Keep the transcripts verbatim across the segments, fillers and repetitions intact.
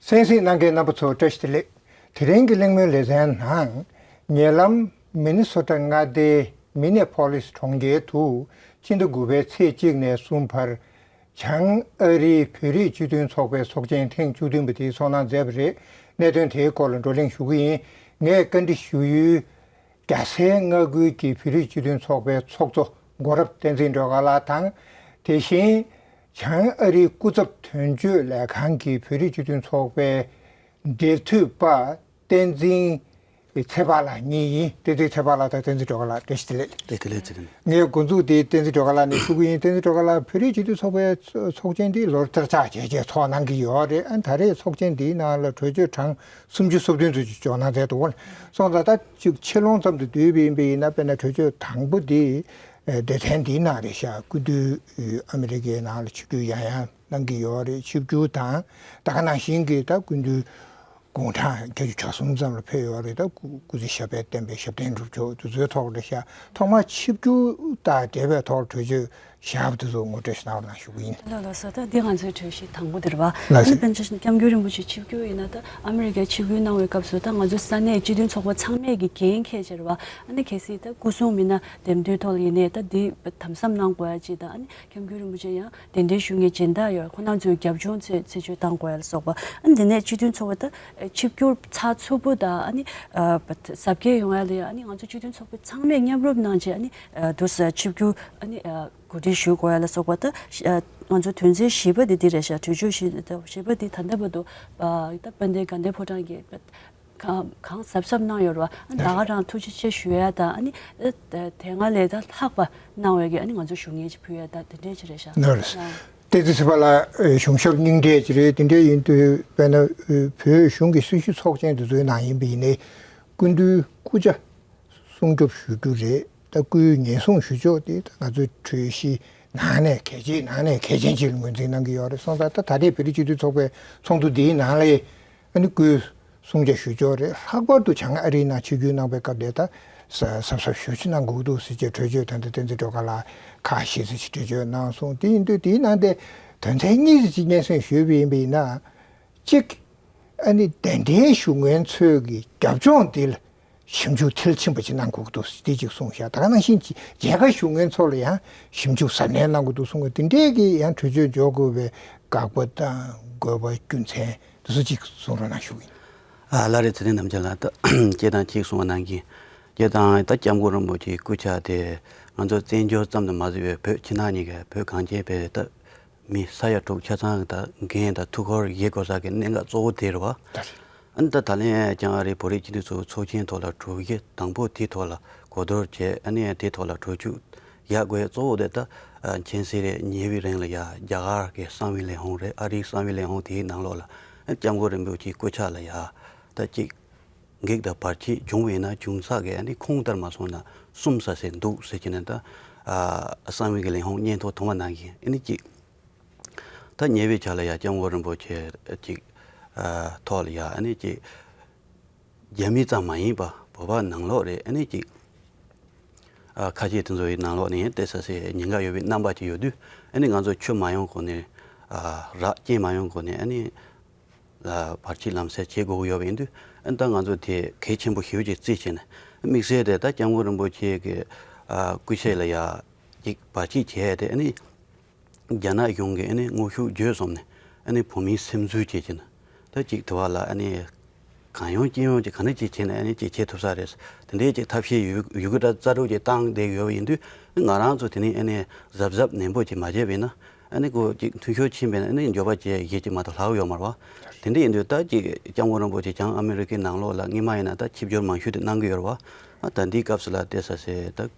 གསན་གཟིགས་གནང་མཁན་རྣམ་པ་ཚོ་བཀྲ་ཤིས་བདེ་ལེགས། དེ་རིང་གི་གླེང་མོལ་ལེ་ཚན་ནང་། ཉེ་ལམ་མི་ནི་སོ་ཊ་མངའ་སྡེའི་མི་ནེ་ཕོ་ལིས་གྲོང་ཁྱེར་དུ་སྤྱི་ཟླ་དགུ་པའི་ཚེས་གཅིག་ནས་གསུམ་བར། བྱང་ཨ་རིའི་བོད་རིགས་སྤྱི་མཐུན་ཚོགས་པའི་ཚོགས་ཆེན་ཐེངས་བཅུ་བདུན་པ་དེའི་ཚོགས་གནང་མཛད་པ་རེད། གནད་དོན་དེའི་སྐོར་ལ་བགྲོ་གླེང་ཞུ་གི་ཡིན། ངས་བཀའ་འདྲི་ཞུ་ཡུལ། རྒྱལ་སའི་མངའ་ཁུལ་གྱི་བོད་རིགས་སྤྱི་མཐུན་ཚོགས་པའི་ཚོགས་གཙོ་མགོ་རབ་བསྟན་འཛིན་སྒྲོལ་དཀར་ལགས་དང་། དེ་བཞིན་བྱང་ཨ་རིའི་སྐུ་ཚབ་དོན་གཅོད་ལས་ཁང་གི་བོད་རིགས་སྤྱི་མཐུན་ཚོགས་པའི་འབྲེལ་མཐུད་པ་བསྟན་འཛིན་ཚེ་དཔག་ལགས་གཉིས་ཡིན། བསྟན་འཛིན་ཚེ་དཔག་ལགས་དང་བསྟན་འཛིན་སྒྲོལ་དཀར་ལགས། བཀྲ་ཤིས་བདེ་ལེགས། བཀྲ་ཤིས་བདེ་ལེགས། ངས་འགོ་འཛུགས་དེ་བསྟན་འཛིན་སྒྲོལ་དཀར་ལགས་ནས་ཞུ་གི་ཡིན། བསྟན་འཛིན་སྒྲོལ་དཀར་ལགས་བོད་རིགས་སྤྱི་མཐུན་ཚོགས་པའི་ཚོགས་ཆེན་འདི་ལོ་བསྟར་ཆགས་བྱས་རྗེས་ཚོགས་གནང་གི་ཡོད་རེད། ཨ་ནི་ད་རེས་ཚོགས་ཆེན་འདིའི་ནང་ལ་གྲོས་ཆོད་གྲངས་སུམ་ཅུ་སོ་བདུན་ཙམ་ཅིག་འཇོག་གནང་མཛད་འདུག་གོ། སོང་ཙང་ད་ཅིག་ཆེ་ལོང་ཙམ་དུ་བསྡུས་པ་ཡིན་པ་ཡིན་ན། དཔེར་ན་གྲོས་ཆོད་དང་པོ་འདི་སྡེ་ཚན་འདིའི་ནང་རེད་ཤག་སྐུ་མདུན་ཨ་མི་རི་ཀའི་ནང་ལ་ཆིབས་བསྒྱུར་ཡང་ཡང་གནང་གི་ཡོད་རེད། ཆིབས་བསྒྱུར་དང་ད་ག་ནང་བཞིན་གྱི་ད་སྐུ་མདུན་དགུང་གྲངས་བརྒྱད་ཅུ་གྱ་གསུམ་ཙམ་ལ་ཕེབས་ཡོད་རེད། ད་སྐུ་སྐུ་ཚེ་ཞབས་པད་བརྟན་པའི་ཞབས་བརྟན་སྒྲུབ་ཆོག་དེ་ཚོའི་ཐོག་རེད་ཤག་ཐོག་མར་ཆིབས་བསྒྱུར་དང་འབྲེལ་བའི་ཐོག་གྲོས་ཆོད་བཞག་པ་དེ་ཚོ་ངོ་སྤྲོད་ཞིག་གནང་རོགས་གནང་ཞུ་གི་ཡིན། ལགས་ལགས་སོ། ད་འདི་ང་ཚོའི་གྲོས་གཞི་དང་པོ་དེ་རེད་བ། ལགས་སོ། ཨ་ནི་པཎ་ཆེན་སྐྱབས་མགོན་རིན་པོ་ཆེ་ཆིབས་བསྒྱུར་ཡིན་ན། ད་ཨ་མི་རི་ཀའི་ཆིབས་བསྒྱུར་གནང་བའི་སྐབས་སུ་ད་ང་ཚོ་ས་གནས་སྤྱི་མཐུན་ཚོགས་པ་ཚང་མས་ཀྱི་འགན་འཁྱེར་བྱས་རེད་བ། ཨ་ནི་གལ་སྲིད་ད་སྐུ་སྲུང་མི་སྣ་འདེམས་ཐོན་ཐོག་ལ་ཡིན་ནའི་ད་འདི་དམ་ཟབ་གནང་དགོས་ཡ་ཅིག་དང་། ཨ་ནི་སྐྱབས་མགོན་རིན་པོ་ཆེ་ཡང་གདན་འདྲེན་ཞུ་མཁན་སྦྱིན་བདག་ཡོད། ཁོང་རྣམ་ཚོས་རྒྱབ་ལྗོངས་ཆེད་ཆེད་བརྗོད་གཏང་དགོས་ཡ་ལ་སོགས་པ། ཨ་ནི་འདི་ནས་སྤྱི་མཐུན་ཚོགས་པ་ད་ཆིབས་བསྒྱུར་ཚགས་ཚུད་པོ་དང་། ཨ་ནི་ཨ་གཟབ་རྒྱས་ཡོང་ཡ་ལ་ཡ། ཨ་ནི་ང་ཚོ་སྤྱི་མཐུན་ཚོགས་པ་ཚང་མས་མཉམ་རུབ་གནང་བྱས། ཨ་ནི་ཨ་དུ་ས་ཆིབས་བསྒྱུར་ཨ་ནི་ཨ་གོ་སྒྲིག་ཞུ་དགོས་ཡ་ལ་སོགས་པ། ད་ཨ་ང་ཚོ་དོན་ཚན་བཞི་པ་དེ་འདི་རེད་ཤག་གྲོས་ཆོད་བཞི་བཞི་པ་དེ་ད་ལྟ་བར་དུ་ཨ་ད་དཔལ་ལྡན་དགའ་ལྡན་ཕོ་བྲང་གིས་གང་གང་གཟབ་གཟབ་གནང་ཡོད་རེད་བ། ཨ་ནི་ད་ག་རང་ཐུགས་རྗེ་ཆེ་ཞུ་ཡ་དང་། ཨ་ནི་ཨ་དེ་སྔ་ལས་ད་ལྷག་པ་གནང་བའི་གི་ཨ་ནི་ང་ཚོ་ཞུ་སྙན་ཅིག་ཕུལ་ཡ་ད་དེ་འདྲས་ཅིག་རེད་ཤག་ལགས་རེད། ཨ་བསྟན་འཛིན་ཚེ་དཔག་ལགས་གཞུང་ཞབས་རྙིང་གྲས་ཅིག་རེད། དེ་འདྲས་ཡིན་དུས་དཔེར་ན་བོད་གཞུང་གི་སྲི་ཞུ་ཚོགས་ཆེན་དེ་ཚོའི་ནང་ཡིན་པ་ཡིན་ནའི་སྐུ་མདུན་སྐུ་ཕྱྭ་སྲུང་སྐྱོབ་ཞུ་རྒྱུ་རེད། ད་སྐུའི་ཉེན་སྲུང་ཞུ་ཕྱོགས་དེ་ད་ང་ཚོའི་གྲོས་གཞི་ནང་ནས་གལ་ཆེ་ནང་ནས་གལ་ཆེན་ཅིག་ལ་ངོས་འཛིན་གནང་གི་ཡོད་རེད། སོང་ཙང་ད་ད་ལྟའི་བོད་རིགས་སྤྱི་མཐུན་ཚོགས་པའི་ཚོགས་འདུ་འདིའི་ནང་ལ་ཨ་ནི་སྐུའི་སྲུང་བྱ་ཞུ་ཕྱོགས་རེད། ལྷག་པར་དུ་བྱང་ཨ་རིའི་ནང་ཆིབས་བསྒྱུར་གནང་པའི་སྐབས་དེ་ད་གཟབ་གཟབ་ཞེ་པོ་ཅིག་གནང་དགོས་འདུག་ཟེར་བྱས་གྲོས་ཆོད་ད་ལྟ་བསྟན་འཛིན་སྒྲོལ་དཀར་ལགས་ཁག་བཞི་ཙམ་ཞིག་གྲོས་ཆོད་གནང་སོང་། དེ་ཡིན་དུས་དེའི་ནང་དེ་དོན་ཚན་གཉིས་ཙམ་ཅིག་སྙན་སེང་ཞུས་པ་ཡིན་པ་ཡིན་ན། གཅིག་ཨ་ནི་གདན་འདྲེན་ཞུ་མཁན་ཚོའི་གི་རྒྱབ་ལྗོངས་འདི་ལ་ཞིབ་འཇུག་མཐིལ་ཕྱིན་པ་ཅིག་གནང་དགོས་ཀྱི་འདུག་ཟེར་དེ་ཅིག་གསུངས་ཤག་ད་ག་ནང་བཞིན་གྱི་མཇལ་ཁ་ཞུ་མཁན་ཚོ་ལ་ཡང་ཞིབ་འཇུག་གཟབ་ནན་གནང་དགོས་འདུག་གསུངས་པ་དེ་འདྲས་ཀྱི་ཡང་གྲོས་ཆོད་འཇོག་དགོས་པའི་དགག་པ་དང་དགོས་པ་རྒྱུ་མཚན་དེ་ཚོ་ཅིག་གསུང་རོགས་གནང་ཞུ་གི་ཡིན། ཨ་ལགས་རེད། ཚེ་བརྟན་རྣམ་རྒྱལ་ལགས། ད་སྐྱེས་དང་གཅིག་གསུང་བ་ནང་བཞིན་སྐྱེས་དང་ད་སྐྱབས་མགོན་རིན་པོ་ཆེའི་སྐུ་ཕྱྭ་དེ་ང་ཚོ་བཙན་བྱོལ་ཙམ་དུ་མ་ཟད་པའི་བོད་ཕྱི་ནང་གཉིས་ཀའི་བོད་གངས་ཅན་པའི་ད་མི་ས་ཡ་དྲུག་ཆ་ཚང་གི་ད་འགན་དང་ཐུགས་ཁུར་བཞེས་དགོས་ས་གི་གནད་འགག་གཙོ་བོ་དེ་རེད་བ། ད་རེད། ཨ་ནི་ད་ད་ལན་བྱང་ཨ་རིའི་བོད་རིགས་སྤྱི་མཐུན་ཚོགས་ཚོགས་ཆེན་ཐོག་ལ་གྲོས་གཞི་དང་པོ་དེའི་ཐོག་ལ་གོ་བསྡུར་བྱས། ཨ་ནི་དེའི་ཐོག་ལ་གྲོས་ཆོད་ཡག་དགོས་གཙོ་བོ་དེ་ད་མཁྱེན་གསལ་རེད། ཉེ་བའི་རིང་ལ་ཡ་རྒྱ་གར་གྱི་གསང་བའི་ལས་ཁུངས་རེད། ཨ་རིའི་གསང་བའི་ལས་ཁུངས་དེའི་ནང་ལོགས་ལ་ཨ་སྐྱབས་མགོན་རིན་པོ་ཆེའི་སྐུ་ཕྱྭ་ལ་ཡ་ད་ཅིག་འགེགས་དང་བར་ཆད་བྱུང་བ་ཡིན་ན་བྱུང་ས་གི་ཨ་ནི་ཁུངས་ལྟར་མ་སོང་ན་གསུམ་ས་ཟེར་འདུག་ཟེར་གྱི་ནས། ད་ཨ་གསང་བའི་གི་ལས་ཁུངས་སྙན་ཐོ་ཐོན་པ་ནང་བཞིན་ཨ་ནི་ཅིག་ད་ཉེ་བའི་ཆར་ལ་ཡ་སྐྱབས་མགོན་རིན་པོ་ཆེ་ཅིག་ཨ་ཐོག་ལ་ཡ་ཨ་ནི་ཅིག་རྒྱ་མི་ཙམ་མ་ཡིན་པ་བོད་པ་ནང་ལོགས་རེད། ཨ་ནི་ཅིག་ཨ་ཁ་ཤས་དེ་ཚོ་ཡི་ནང་ལོགས་ནས་ཏོག་ཙམ་ཉེན་ཁ་ཡོད་པའི་རྣམ་པ་ཅིག་ཡོད་དུས། ཨ་ནི་ང་ཚོ་ཆོས་མ་ཡོང་གོང་ནས་ཨ་རགས་རྐྱེན་མ་ཡོང་གོང་ནས་ཨ་ནི་ལ་བར་ཆད་ལམ་སེལ་བྱེད་དགོས་ཀྱི་ཡོད་པ་ཡིན་དུས། ཨ་ནི་ད་ང་ཚོ་དེ་གལ་ཆེན་པོ་ཞེ་པོ་ཅིག་བརྩིས་བྱས་ནས་དམིགས་བསལ་དེ་ད་སྐྱབས་མགོན་རིན་པོ་ཆེ་གི་ཨ་སྐུ་ཕྱྭ་ལ་ཡ་ཅིག་བར་ཆད་བྱས་ཏེ། ཨ་ནི་རྒྱ་ནག་གཞུང་གིས་ཨ་ནི་དངོས་ཤུགས་བརྒྱུད་གསུམ་ནས་ཨ་ནི་བོད་མིའི་སེམས་འཛུལ་བྱེད་ཀྱི་ན། ད་ཅིག་དེ་བ་ལ་ཨ་ནི་གང་ཡོང་ཅི་ཡོང་ཅིག་ག་ནས་ཅིག་བྱས་ནས་ཨ་ནི་ཅིག་བྱེད་ཐུབ་ས་རེད། དེ་འདྲའི་ཅིག་ཐབས་ཤེས་ཡོད་ཡོད་གི་འདྲ་རྩ་དྲུག་ཅིག་བཏང་བསྡད་ཡོད་པ་ཡིན་དུས། ང་རང་ཚོ་དེ་ནས་ཨ་ནི་གཟབ་གཟབ་ནན་པོ་ཅིག་མ་བྱས་པ་ཡིན་ན། ཨ་ནི་ཁོ་ཅིག་འཐུས་ཤོར་ཕྱིན་པ་ཡིན་ན་ཨ་ནི་འགྱོད་པ་བྱེད་ཡས་ཅིག་མ་གཏོགས་ལྷག་ཡོད་མ་རེད་བ། དེ་འདྲ་ཡིན་དུས་ད་ཅིག་སྐྱབས་མགོན་རིན་པོ་ཆེ་བྱང་ཨ་མི་རི་ཀའི་ནང་ལོགས་ལ་སྔོན་མ་ཡིན་ན་ད་ཆིབས་བསྒྱུར་མང་ཤོས་དེ་གནང་གི་ཡོད་རེད་བ། ཨ་ད་འདིའི་སྐབས་སུ་ལ་ཏོག་ཙམ་ད་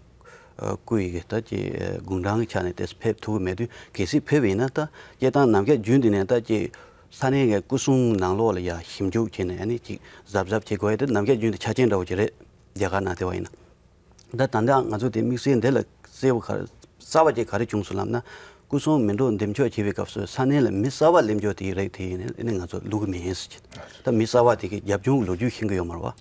སྐུ་ཡི་གི་ད་ཅིག་དགུང་གྲངས་ཀྱི་ཆ་ནས་ཏོག་ཙམ་ཕེབས་ཐུབ་ཀྱི་མེད་དུས། གལ་སྲིད་ཕེབས་པ་ཡིན་ན་ད་སྐྱེས་སྟངས་ནམ་རྒྱུན་འདི་ནས་ད་ཅིག་ས་གནས་ཀྱི་སྐུ་སྲུང་ནང་ལོགས་ལ་ཡ་ཞིབ་འཇུག་བྱས་ནས་ཨ་ནི་ཅིག་གཟབ་གཟབ་བྱེད་དགོས་ཡ་དེ་ནམ་རྒྱུན་དེ་ཆ་རྐྱེན་འདྲ་བོ་ཅིག་རེད། རྒྱ་གར་ནང་དེ་བ་ཡིན་ན། ད་ད་ལྟ་ང་ཚོ་དེ་དམིགས་བསལ་འདི་ལ་གསལ་པོ་ག་རེ་གསར་པ་ཅིག་ག་རེ་བྱུང་སོང་ལབ་ན། སྐུ་སྲུང་མི་འགྲོ་འདེམས་ཕྱོགས་བྱེད་པའི་སྐབས་སུ་ས་གནས་ལ་མི་གསར་པ་སླེབས་ཕྱོགས་དེ་རེད། དེ་ཡིན་ནའི་ང་ཚོ་བླུག་གི་མེད་ཟེར་གྱི། ད་མི་གསར་པ་དེ་གི་རྒྱབ་ལྗོངས་ལོ་རྒྱུས་ཤེས་ཀྱི་ཡོད་མ་རེད་བ།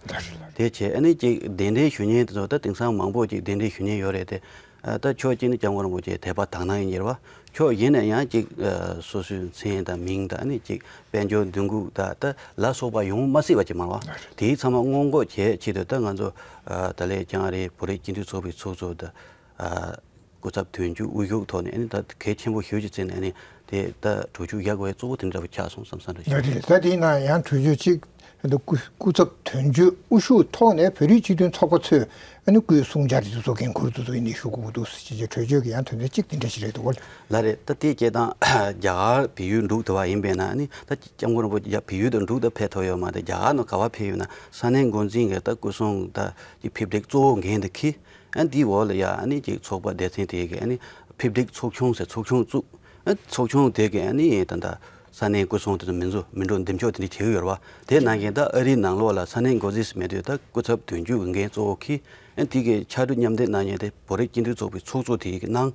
དེ་བྱས་ཨ་ནི་ཅིག་གདན་འདྲེན་ཞུ་མཁན་དེ་ཚོ་ད་དེང་སང་མང་པོ་ཅིག་གདན་འདྲེན་ཞུ་མཁན་ཡོད་རེད་དེ། ཨ་ད་ཕྱོགས་གཅིག་ནས་སྐྱབས་མགོན་རིན་པོ་ཆེ་དད་པ་དག་སྣང་ཡིན་གྱི་རེད་བ། ཕྱོགས་གཞན་ནས་ཡང་ཅིག་ཨ་སོ་སོའི་མཚན་དང་མིང་དང་ཨ་ནི་ཅིག་དཔལ་འབྱོར་འདུ་འགོད་དང་ད་ལ་སོགས་པ་ཡོང་མ་སྲིད་པ་ཅིག་མ་རེད་བ། དེའི་ཚང་མ་སྔོན་འགོག་བྱེད་ཆེད་དུ་ད་ང་ཚོ་ཨ་ད་ལན་བྱང་ཨ་རིའི་བོད་རིགས་སྤྱི་མཐུན་ཚོགས་པའི་ཚོགས་གཙོ་དང་ཨ་སྐུ་ཚབ་དོན་གཅོད་དབུ་བཞུགས་ཐོག་ནས་ཨ་ནི་ད་གལ་ཆེན་པོ་ཞེ་པོ་ཅིག་བརྩིས་ནས་ཨ་ནི་དེ་ད་གྲོས་ཆོད་ཡག་པོ་གཙོ་བོ་དེ་འདྲ་པོ་ཆགས་སོང་བསམ་བསམ་འདྲ་ཞིག་རེད། ད་དེའི་ནང་ཡང་གྲོས་ཆོད་ཅིག་ད་སྐུ་སྐུ་ཚབ་དོན་གཅོད་དབུ་བཞུགས་ཐོག་ནས་བོད་རིགས་སྤྱི་མཐུན་ཚོགས་པ་ཚོས་ཨ་ནི་སྐུའི་གསུང་བཅར་དེ་ཚོ་གྲོས་འགོ་དེ་ཚོ་ཡིན་ནས་ཞུ་དགོས་ཀྱི་འདུག་ཟེར་གྱི་གྲོས་ཆོད་ཀྱི་ཡང་དོན་ཚན་གཅིག་དེ་འདྲ་ཞིག་རེད་འདུག་གོ། ལགས་རེད། ད་དེ་སྐད་དང་རྒྱ་གར་བལ་ཡུལ་འབྲུག་དུ་བ་ཡིན་པས་ན་ཨ་ནི་ད་སྐྱབས་མགོན་རིན་པོ་ཆེ་བལ་ཡུལ་དུ་འབྲུག་ཏུ་ཕེབས་ཐུབ་ཡོད་མ་རེད། རྒྱ་གར་ནང་ག་བ་ཕེབས་ཡོད་ན་ས་གནས་འགོ་འཛིན་གྱི་ད་སྐུ་སྲུང་ད་ཀྱི་ཕེབས་སྒྲིག་གཙོ་བོ་འགན་དུ་འཁྱེར། ཨ་འདིའི་འོག་ལ་ཡ་ཨ་ནི་ཅིག་ཚོགས་པ་སྡེ་ཚན་དེ་གི་ཨ་ནི་ཕེབས་སྒྲིག་ཚོགས་ཆུང་ཟེར་ཚོགས་ཆུང་བཙུགས། ཨ་ཚོགས་ཆུང་དེ་གི་ཨ་ནི་ད་ད་ས་གནས་སྐུ་སྲུང་དེ་ཚོ་མི་འགྲོ་མི་འགྲོ་འདེམས་ཤོག་དེ་འདྲ་བྱེད་ཀྱི་ཡོད་རེད་བ། དེ་ནང་བཞིན་ད་ཨ་རིའི་ནང་ལོགས་ལ་ས་གནས་འགོ་འཛིན་ཟེར་མེད་དུས་ད་སྐུ་ཚབ་དོན་གཅོད་ཀྱི་འགན་གཙོ་བོ་འཁྱེར། ཨ་དེ་གི་ཕྱར་གྲུ་མཉམ་འདེགས་གནང་མཁན་དེ་བོད་རིགས་སྤྱི་མཐུན་ཚོགས་པའི་ཚོགས་གཙོ་དེ་གི་གནང་།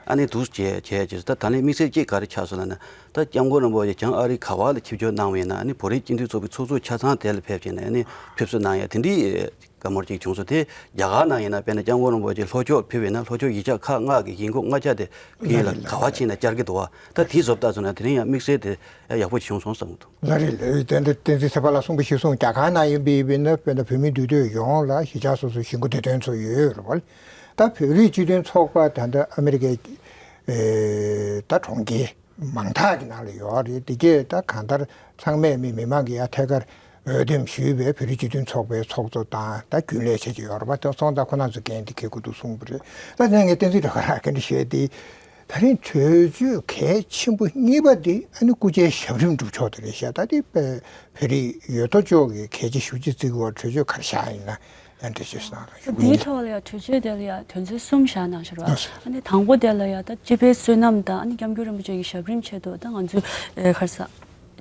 ཨ་ནི་འདུག་བྱས་བྱས་བྱས་ད་ད་ལན་དམིགས་བསལ་གཅིག་ག་རེ་ཆགས་སོང་ལབ་ན། ད་སྐྱབས་མགོན་རིན་པོ་ཆེ་བྱང་ཨ་རི་ག་བ་ལ་ཆིབས་བསྒྱུར་གནང་བས་ན་ཨ་ནི་བོད་རིགས་སྤྱི་མཐུན་ཚོགས་པའི་ཚོགས་གཙོ་ཆ་ཚང་དེ་ལ་ཕེབས་བྱས་ནས་ཨ་ནི་ཕེབས་བསུ་གནང་ཡ་དེ་འདྲའི་བཀའ་མོལ་ཅིག་བྱུང་སོང་། དེ་རྒྱ་གར་ནང་ཡིན་ན་དཔེར་ན་སྐྱབས་མགོན་རིན་པོ་ཆེ་ལྷོ་ཕྱོགས་ཕེབས་པས་ན་ལྷོ་ཕྱོགས་གཞིས་ཆགས་ཁག་ལྔ་གི་གཞིས་འགོ་ལྔ་ཆ་དེ་གི་ལ་ག་བ་ཕྱིན་ན་བཅར་གི་འདུག་བ། ད་དེ་བཟོ་ལྟ་སོང་ན་དེ་རིང་ཡང་དམིགས་བསལ་དེ་ཡག་པོ་བྱུང་སོང་བསམ་གི་འདུག་ལགས་རེད། ལགས་རེད། དེ་འདྲ་བསྟན་འཛིན་ཚེ་དཔལ་ལགས་གསུངས་པ་ཞིག་སོང་། རྒྱ་གར་ནང་ཡིན་པའི་ཡིན་ན་དཔེར་ན་བོད་མི་འདུས་སྡོད་ཡོངས་ལ་གཞིས་ཆགས་སོ་སོའི་གཞིས་འགོ་སྡེ་ཚན་ཚོ་ཡོད་རེད་བ། ད་བོད་རིགས་སྤྱི་མཐུན་ཚོགས་པ་ད་ལྟ་ཨ་མི་རི་ཀའི་ཨེ་ད་གྲོང་ཁྱེར་མང་དག་གི་ནང་ལ་ཡོད་རེད། དེ་གས་ད་གང་ལྟར་ཚང་མས་མི་མི་མང་གི་ཡ་ཐད་ཀར་འོས་འདེམས་ཞུས་པའི་བོད་རིགས་སྤྱི་མཐུན་ཚོགས་པའི་ཚོགས་གཙོ་དང་ད་རྒྱུན་ལས་བྱེད་ཀྱི་ཡོད་རེད་པ། དེ་སོང་ཙང་ཁོ་རང་ཚོ་འགན་དེ་འཁྱེར་དགོས་འདུག་གསུངས་པ་རེད། ད་དེ་ངས་བསྟན་འཛིན་སྒྲོལ་དཀར་ལགས་སྐད་འདྲ་བཤད་དེ། ད་རིང་གྲོས་ཆོད་གལ་ཆེན་པོ་གཉིས་པ་དེ་ཨ་ནི་སྐུ་ཕྱྭའི་ཞབས་རིམ་སྒྲུབ་ཕྱོགས་དེ་རེད་ཤག་ད་དེ་བོད་རིགས་ཡོད་དོ་ཅོག་གི་གལ་ཆེ་ཞེ་པོ་ཅིག་བརྩི་གི་ཡོད། གྲོས་ཆོད་ག་རེ་བཞག་ཡིན་ན་ཡང་འགྲེལ་བརྗོད་གནང་རོགས་ཞུ་གི་ཡིན། དེའི་ཐོག་ལ་ཡང་གྲོས་ཆོད་དེ་ལ་ཡང་དོན་ཚན་གསུམ་བཞག་གནང་ཤག་ར། ཨ་ནི་དང་པོ་དེ་ལ་ཡང་ད་སྤྱི་པའི་བསོད་ནམས་དང་ཨ་ནི་སྐྱབས་མགོན་རིན་པོ་ཆེ་གི་ཞབས་རིམ་ཆེད་དུ་ད་ང་ཚོའི་ཨེ་ག་རེ་ཟ།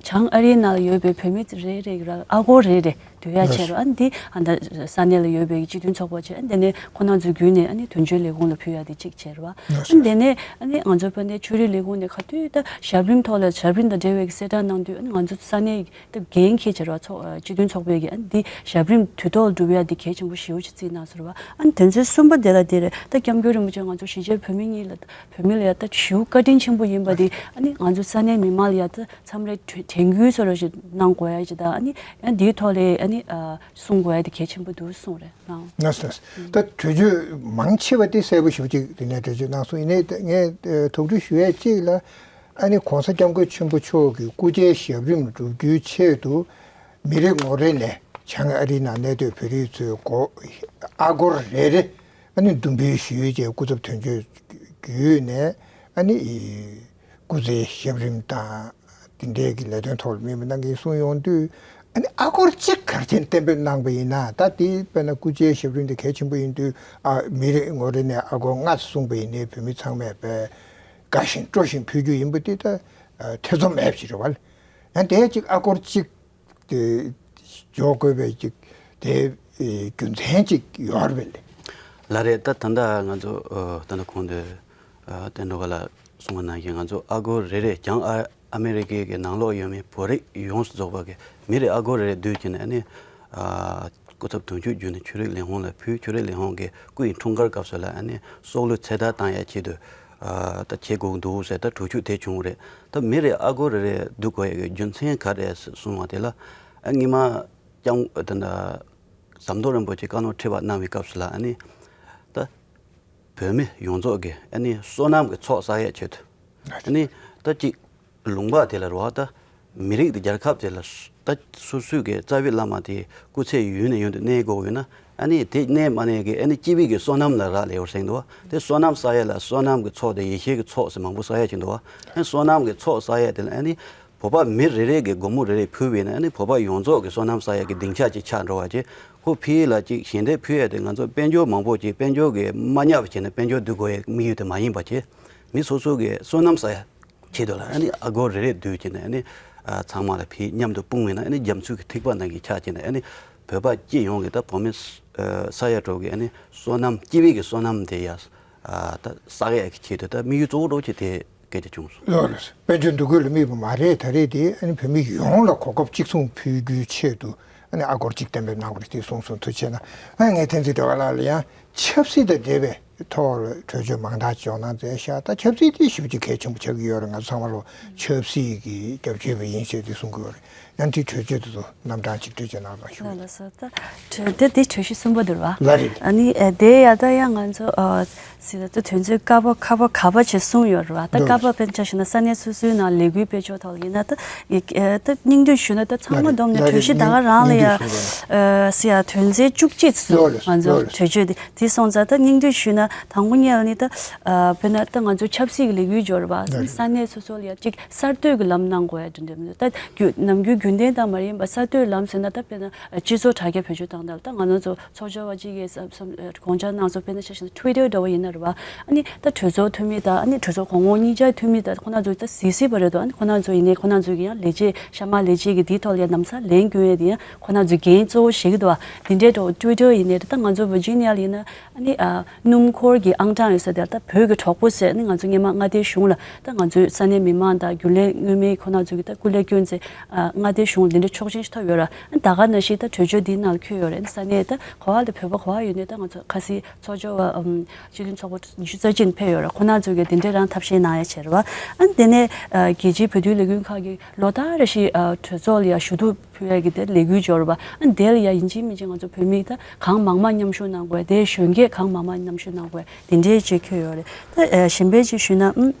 བྱང་ཨ་རིའི་ནང་ལ་ཡོད་པའི་བོད་མི་རེ་རེ་གི་ར་ཨ་སྒོར་རེ་རེ་བསྡུ་ཡ་བྱས་ར། ཨ་ནི་འདི་ཨ་ད་ས་གནས་ལ་ཡོད་པའི་སྤྱི་མཐུན་ཚོགས་པ་བྱས། ཨ་ནི་དེ་ནས་ཁོ་རང་ཚོའི་བརྒྱུད་ནས་ཨ་ནི་དོན་གཅོད་ལས་ཁུངས་ལ་ཕུལ་ཡ་དེ་གཅིག་བྱས་ར། ཨ་ནི་དེ་ནས་ཨ་ནི་ང་ཚོ་དཔོན་གནས་ཆོས་རིག་ལས་ཁུངས་ནས་ག་དུས་ད་ཞབས་རིམ་ཐོག་ལ་ཞབས་རིམ་དང་འབྲེལ་བའི་གསལ་བསྒྲགས་གནང་དུས། ཨ་ནི་ང་ཚོ་ས་གནས་ཀྱི་ད་འགན་འཁྱེར་བྱས་ར། ཚོགས་སྤྱི་མཐུན་ཚོགས་པའི་གི་ཨ་ནི་འདི་ཞབས་རིམ་དུས་ཐོག་ལ་སྒྲུབ་ཡ་འདི་གལ་ཆེན་པོ་ཞེ་པོ་ཅིག་བརྩིས་གནང་སོང་ར། ཨ་ནི་དོན་ཚན་གསུམ་པ་དེ་ལ་དེ་རེད། ད་སྐྱབས་མགོན་རིན་པོ་ཆེ་ང་ཚོ་གཞིས་བྱེས་བོད་མི་གཉིས་ལ་བོད་མི་ལ་ཡ་ད་ཞེ་པོ་བཀའ་དྲིན་ཆེན་པོ་ཡིན་པ་དེ་ཨ་ནི་ང་ཚོ་ས་གནས་མི་མང་ལ་ཡ་ད་མཚམས་རེ་དྲན་དྲན་སྐུལ་བཟོ་འདྲ་ཞིག་གནང་དགོས་ཡ་ཅིག་དང་། ཨ་ནི་ཡང་འདིའི་ཐོག་ལ་ཨ་ནི་གསུང་དགོས་ཡ་དེ་གལ་ཆེན་པོ་འདུག་གསུངས་རེད་ལགས། ལགས་སོ། ད་གྲོས་ཆོད་མང་ཆེ་བ་དེ་གསལ་པོ་ཞེ་པོ་ཅིག་དེ་ནས་གྲོས་ཆོད་གནང་སོང་། ཡིན་ནའི་ད་ངས་དོགས་འདྲི་ཞུ་ཡ་གཅིག་ལ། ཨ་ནི་༸གོང་ས་༸སྐྱབས་མགོན་ཆེན་པོ་མཆོག་གི་སྐུ་ཕྱྭའི་ཞབས་རིམ་སྒྲུབ་རྒྱུའི་ཆེད་དུ་མི་རེ་ངོ་རེ་ནས་བྱང་ཨ་རིའི་ནང་གནས་སྡོད་བོད་རིགས་ཚོའི་སྒོ་ཨ་སྒོར་རེ་རེ་ཨ་ནི་བསྡུ་འབུལ་ཞུས་རྗེས་སྐུ་ཚབ་དོན་གཅོད་བརྒྱུད་ནས་ཨ་ནི་སྐུ་ཚེའི་ཞབས་རིམ་དང་དེ་འབྲེལ་གྱི་ལས་དོན་ཐོག་ལ་མི་མི་རྣམས་ཀྱིས་གསུངས་ཡོང་དུས། ཨ་ནི་ཨ་སྒོར་གཅིག་ག་རེ་བྱས་ནས་གཏན་འབེབས་གནང་པ་ཡིན་ན། ད་དེ་དཔེར་ན་སྐུ་ཕྱྭའི་ཞབས་རིམ་དེ་གལ་ཆེན་པོ་ཡིན་དུས་ཨ་མི་རེ་ངོ་རེ་ནས་ཨ་སྒོར་ལྔ་ཙམ་གསུངས་པ་ཡིན་ནའི་བོད་མི་ཚང་མས་དཔེ་དགའ་ཞིང་སྤྲོ་ཞིང་ཕུལ་རྒྱུ་ཡིན་པ་དེ་ད་ཨ་ཐེ་ཚོམ་མེད་པ་ཞིག་རེད་བ། ཡང་དེ་གཅིག་ཨ་སྒོར་གཅིག་དེ་འཇོག་དགོས་པའི་གཅིག་དེ་ཨེ་རྒྱུ་མཚན་གཅིག་ཡོད་རེད་པས། ལགས་རེད། ད་ད་ལྟ་ང་ཚོ་ཨ་ད་ལྟ་གོང་དུ་ཨ་བསྟན་སྒྲོལ་དཀར་ལགས་གསུངས་པ་ནང་བཞིན་ང་ཚོ་ཨ་སྒོར་རེ་རེ་བྱང་ཨ་ཨ་མི་རི་ཀའི་གི་ནང་ལོགས་ཡོད་མི་བོད་རིགས་ཡོངས་སུ་རྫོགས་པ་གི་མི་རེ་ཨ་སྒོར་རེ་རེ་བསྡུས་བྱས་ནས་ཨ་ནི་ཨ་སྐུ་ཚབ་དོན་གཅོད་བརྒྱུད་ནས་ཆོས་རིག་ལས་ཁུངས་ལ་ཕུལ། ཆོས་རིག་ལས་ཁུངས་ཀྱིས་སྐུ་ཡི་འཁྲུངས་སྐར་སྐབས་སུ་ལ་ཨ་ནི་སྲོག་བླུའི་ཚེ་ཐར་བཏང་ཡ་ཆེད་དུ་ཨ་ད་བྱེད་དགོས་འདུག་ཟེར་ད་གྲོས་ཆོད་དེ་བྱུང་རེད། ད་མི་རེ་ཨ་སྒོར་རེ་རེ་བསྡུ་དགོས་ཡ་གི་རྒྱུ་མཚན་ག་རེ་གསུངས་པ་དེ་ལ་ཨ་སྔོན་མ་སྐྱབས་ད་ད་ཟམ་གདོང་རིན་པོ་ཆེ་བཀའ་བློན་ཁྲི་པ་གནང་བའི་སྐབས་སུ་ལ་ཨ་ནི་ད་བོད་མི་ཡོངས་རྫོགས་ཀྱི་ཨ་ནི་བསོད་ནམས་ཀྱི་ཚོགས་བསགས་ཡ་ཆེད་དུ་ཨ་ནི་ད་ཅིག་ལུང་པ་དེ་ལ་རོ་ད་མི་རིགས་དེ་རྒྱལ་ཁབ་དེ་ལ་ད་སོ་སོའི་གི་རྩ་བའི་བླ་མ་དེ་སྐུ་ཚེ་ཡུན་ནས་ཡུན་དུ་གནས་དགོས་ཡོད་ན་ཨ་ནི་དེ་གནས་མ་གནས་ཀྱི་ཨ་ནི་སྐྱེས་པའི་གི་བསོད་ནམས་ལ་རག་ལས་ཡོད་ཟེར་འདུག་བ། དེ་བསོད་ནམས་བསགས་ཡ་ལ་བསོད་ནམས་ཀྱི་ཚོགས་དེ་ཡེ་ཤེས་ཀྱི་ཚོགས་ཟེར་མང་པོ་བསགས་ཡ་ཅིག་འདུག་བ། ཨ་ནི་བསོད་ནམས་ཀྱི་ཚོགས་བསགས་ཡ་དེ་ལ་ཨ་ནི་བོད་པ་མི་རེ་རེ་གི་སྒོར་མོ་རེ་རེ་ཕུལ་བས་ན་ཨ་ནི་བོད་པ་ཡོངས་རྫོགས་ཀྱི་བསོད་ནམས་བསགས་ཡ་གི་སྡིངས་ཆ་ཅིག་ཆགས་འགྲོ་བ་ཅིག་ཁོ་ཕི་ལ་ཅིག་ཞལ་འདེབས་ཕུལ་ཡ་དེ་ང་ཚོ་དཔལ་འབྱོར་མང་པོ་ཅིག་དཔལ་འབྱོར་གི་མ་ཉམས་བྱས་ནས་དཔལ་འབྱོར་བསྡུ་དགོས་ཡ་དམིགས་ཡུལ་དེ་མ་ཡིན་པ་བྱས། མི་སོ་སོ་གི་བསོད་ནམས་བསགས་ཡ་ཆེད་དུ་ལ་ཨ་ནི་ཨ་སྒོར་རེ་རེ་བསྡུས་བྱས་ནས་ཨ་ནི་ཨ་ཚང་མ་ལ་ཕུལ། མཉམ་དུ་སྤུངས་པས་ན་ཨ་ནི་རྒྱ་མཚོའི་གི་ཐིགས་པ་ནང་གི་ཆགས་བྱས་ནས་ཨ་ནི་བོད་པ་སྤྱི་ཡོངས་ཀྱི་ད་བོད་མི་ས་ཡ་དྲུག་གི་ཨ་ནི་བསོད་ནམས་སྐྱེས་པའི་གི་བསོད་ནམས་དེ་ཡ་ད་བསགས་ཡ་གི་ཆེད་དུ་ད་དམིགས་ཡུལ་གཙོ་བོ་འདྲ་བོ་ཅིག་དེ་སྐད་ཆ་བྱུང་སོང་། ལགས་རེད། དཔལ་འབྱོར་འདུ་འགོད་ལ་དམིགས་པ་མ་རེད། ད་རེས་དེ་ཨ་ནི་བོད་མི་ཡོངས་ལ་གོ་སྐབས་གཅིག་མཚུངས་ཕུལ་རྒྱུའི་ཆེད་དུ་ཨ་ནི་ཨ་སྒོར་གཅིག་གཏན་འབེབས་གནང་དགོས་རེད་དེ་གསུངས་སོང་། ཐུགས་རྗེ་ཆེ་གནང་། ཨ་ངས་བསྟན་འཛིན་སྒྲོལ་དཀར་ལགས་ལ་ཡང་ཆབ་སྲིད་དང་འབྲེལ་བའི་ ཐོག་ལ་གྲོས་ཆོད་མང་དག་ཅིག་ཡོང་གནང་མཛད་ཤག་ད་ཆབ་སྲིད་དེ་ཞེ་པོ་ཅིག་གལ་ཆེན་པོ་ཆགས་ཀྱི་ཡོད་རེད། ང་ཚོ་ཚང་མ་ལོ་ཆབ་སྲིད་ཀྱི་རྒྱབ་སྐྱོར་བ་ཡིན་ཞེས་དེ་གསུང་གི་ཡོད་རེད། ཡང་དེའི་གྲོས་ཆོད་དེ་ཚོ་རྣམ་གྲངས་ཅིག་འགྲེལ་བརྗོད་གནང་རོགས་ཞུ། ལགས་ལགས་སོ། ད་གྲོས་དེ་དེ་གྲོས་གཞི་གསུམ་པ་འདུག་ར། ལགས་རེད། ཨ་ནི་ཨ་དེ་ཡ་ད་ཡང་ང་ཚོ་ཨ་སྲིད་ད་དོན་ཚོད་ཀ་པོ་ཁ་པོ་ག་པ་བྱས་གསུངས་ཡོད་ར་བ། ད་འདུག་ཀ་པོ་དཔེར་ན་ཆ་བཞག་ན་ས་གནས་སོ་སོའི་ནང་ལས་འགུལ་སྤེལ་ཕྱོགས་ཐོག་ལ་ཡིན་ན་ད་ཡི་ཨ་ད་སྙིང་བསྡུས་ཞུས་ན་ད་ཚང་མ་ལགས་རེད། བསྡོམས་ནས་ལགས་གྲོས་གཞི་རེད། ད་ག་རང་ལ་ཡ་སྙིང་བསྡུས་ཞུས་ན། ཨ་སྲིད་ཡ་དོན་ཚན་བཅུ་གཅིག་ལགས་རེད། ང་ཚོ་ལགས་རེད། གྲོས་ཆོད་དེ་དེ་སོང་ཙང་ད་སྙིང་བསྡུས་ཞུས་ན་དང་པོ་ཉིད་ལ་ནི་ད་ཨ་དཔེར་ན་ད་ང་ཚོ་ཆབ་སྲིད་ཀྱི་ལས་འགུལ་འབྱོར་བ་ལགས་རེད། ས་གནས་སོ་སོ་ལ་ཡ་གཅིག་གསར་གཏོད་ཀྱི་ལམ་གནང་དགོས་ཡ་དེ་འདྲ་མི་འདུག་ད་རྒྱུ་ནམ་རྒྱུན་རྒྱུན་ལྡན་ལྟར་མ་ཡིན་པ་གསར་གཏོད་ལམ་ཟེར་ན་ད་དཔེར་ན་སྤྱི་ཚོགས་དྲ་རྒྱ་བེད་སྤྱོད་བཏང་སྟངས་ད་ང་རང་ཚོ་ཚོགས་བཅར་བ་གཅིག་གིས་བསམ་བསམ་དགོངས་འཆར་གནང་སོང་། དཔེར་ན་ཆ་བཞག་ན་ཊུའི་ཊར་འདྲ་བོ་ཡིན་ན་རེད་བ། ཨ་ནི་ད་གྲོས་ཚོགས་འཐུས་མི་དང་ཨ་ནི་གྲོས་ཚོགས་གོང་འོག་གཉིས་ཆར་འཐུས་མི་དང་ཁོ་ན་ཚོ་ད་གཟིགས་གཟིགས་པ་རེད་དོ། ཨ་ནི་ཁོ་ན་ཚོ་ཡིན་ནའི་ཁོ་ན་ཚོ་གི་ཡང་ལས་བྱེད་གཤམ་མ་ལས་བྱེད་ཀྱི་དེའི་ཐོག་ལ་ཡང་ལམ་སང་ལན་སྐྱོན་ཡས་དེ་ཡང་ཁོ་ན་ཚོའི་འགན་གཙོ་བོ་བཞེས་ཀྱི་འདུག་བ། དེ་འདྲའི་འདྲ་བོ་ཊུའི་ཊར་ཡིན་ནའི་ད་ང་ཚོ་ཝར་ཇི་ནི་ཡ་ལ་ཡིན་ན་ཨ་ནི་ཨ་སྣུམ་འཁོར་གྱི་ཨང་གྲངས་ཡོད་ས་དེར་ད་བོད་ཀྱི་གྲོགས་པོ་ཟེར་ནི་ང་ཚོ་སྔོན་མ་མངའ་སྡེའི་གཞུང་ལ་ད་ང་ཚོའི་ས་གནས་མི་མང་དང་རྒྱུན་ལས་མངོན་མིན་ཁོ་ན་ཚོ་གི་ད་སྐུ་ལས་བསྐྱོན་ཚེ་ཨ་མངའ་སྡེའི་གཞུང་ལ་འདི་འདྲ་ཆོག་མཆན་ཞིག་ཐོབ་ཡོད་ར། ཨ་ནི་ད་ག་ནང་བཞིན་ད་གྲོས་ཆོད་འདིའི་ནང་ལ་འཁོད་ཡོད་རེད། ས་གནས་ད་ག་བ་ལ་བོད་པ་ག་བ་ཡོད་ནའི་ད་ང་ཚོ་ཁ་སང་ཚོགས་བཅར་བ་ཨམ་སྤྱི་མཐུན་ཚོགས་པ་ཉི་ཤུ་རྩ་གཅིག་ཕེབས་ཡོད་ར། ཁོ་ན་ཚོ་གི་འདི་འདྲའི་རང་ཐབས་ཤེས་གནང་ཡ་བྱས་ར་བ། ཨ་ནི་དེ་ནས་ཨ་རྒྱལ་སྤྱིའི་བོད་དོན་ལས་འགུལ་ཁག་གི་ལོ་ལྟར་རེ་བཞིན་ཨ་གྲོས་ཚོགས་ལ་ཡ་ཞུ་གཏུག་ཕུལ་ཡ་གི་དེ་ལས་འགུལ་འབྱོར་བ། ཨ་ནི་དེ་ལ་ཡ་ཡིན་གཅིག་མིན་གཅིག་ང་ཚོ་བོད་མི་ད་གང་མང་མང་མཉམ་ཞུགས་གནང་དགོས། དེ་གཞོན་སྐྱེས་གང་མང་མང་མཉམ་ཞུགས་གནང་དགོས། དེ་འདྲའི་ཅིག་འཁོད་ཡོད་རེད། ད་ཨ་གཞན་པའི་ཅིག་ཞུས་ན་ཨུམ།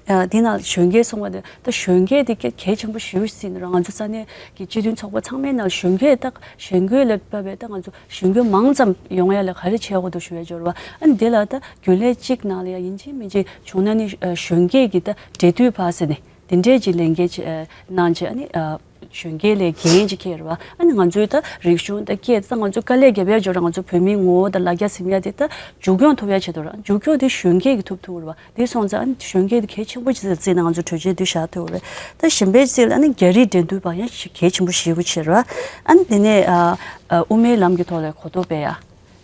ཨ་དེ་ནང་གཞོན་སྐྱེས་གསུང་བ་དེ་ད་གཞོན་སྐྱེས་དེ་གལ་གལ་ཆེན་པོ་ཞེ་པོ་ཞིག་ཡིན་ར། ང་ཚོ་ས་གནས་ཀྱི་སྤྱི་མཐུན་ཚོགས་པ་ཚང་མའི་ནང་གཞོན་སྐྱེས་ད་གཞོན་སྐྱེས་ལ་བབས་པའི་ད་ང་ཚོ་གཞོན་སྐྱེས་མང་ཙམ་ཡོང་ཡ་ལ་ག་རེ་བྱེད་དགོས་འདུག་ཞུ་ཡ་འབྱོར་བ། ཨ་ནི་དེ་ལ་ད་རྒྱུན་ལས་གཅིག་ནང་ལ་ཡ་ཡིན་གཅིག་མིན་གཅིག་བྱུང་ན་ནི་ཨ་གཞོན་སྐྱེས་ཀྱི་ད་འབྲེལ་མཐུད་པ་ཟེར་ནས་དེ་འདྲས་ཅིག་ལས་འགན་ཅིག་ཨ་གནང་བྱས། ཨ་ནི་ཨ་གཞོན་སྐྱེས་ལས་འགན་ཅིག་འཁྱེར་བ། ཨ་ནི་ང་ཚོའི་ད་རིག་གཞུང་ད་སྐད་ད་ང་ཚོ་དཀའ་ལས་རྒྱབ་ཡ་འབྱོར་ར། ང་ཚོ་བོད་མིའི་ངོ་བོ་དང་ལ་རྒྱ་ཟིན་ཡ་དེ་ད་མཇུག་སྐྱོང་ཐུབ་ཡ་ཆེད་དུ་ར། མཇུག་སྐྱོང་དེ་གཞོན་སྐྱེས་ཀྱིས་ཐུབ་ཐུབ་ར་བ། དེ་སོང་ཙང་ཨ་ནི་གཞོན་སྐྱེས་དེ་གལ་ཆེན་པོ་ཅིག་བརྩིས་ནས་ང་ཚོ་གྲོས་ཆོད་འདི་བཞག་ཐུབ་རེད། ད་གཞན་པའི་ཅིག་ལ་ཨ་ནི་རྒྱ་རིགས་འབྲེལ་མཐུད་པ་ཡང་གལ་ཆེན་པོ་ཞེ་པོ་ཆེ་ར། ཨ་ནི་དེ་ནས་ཨ་ཨ་དབུ་མའི་ལམ་གྱི་ཐོག་ལ་གོ་རྟོགས་སྤེལ་ཡ་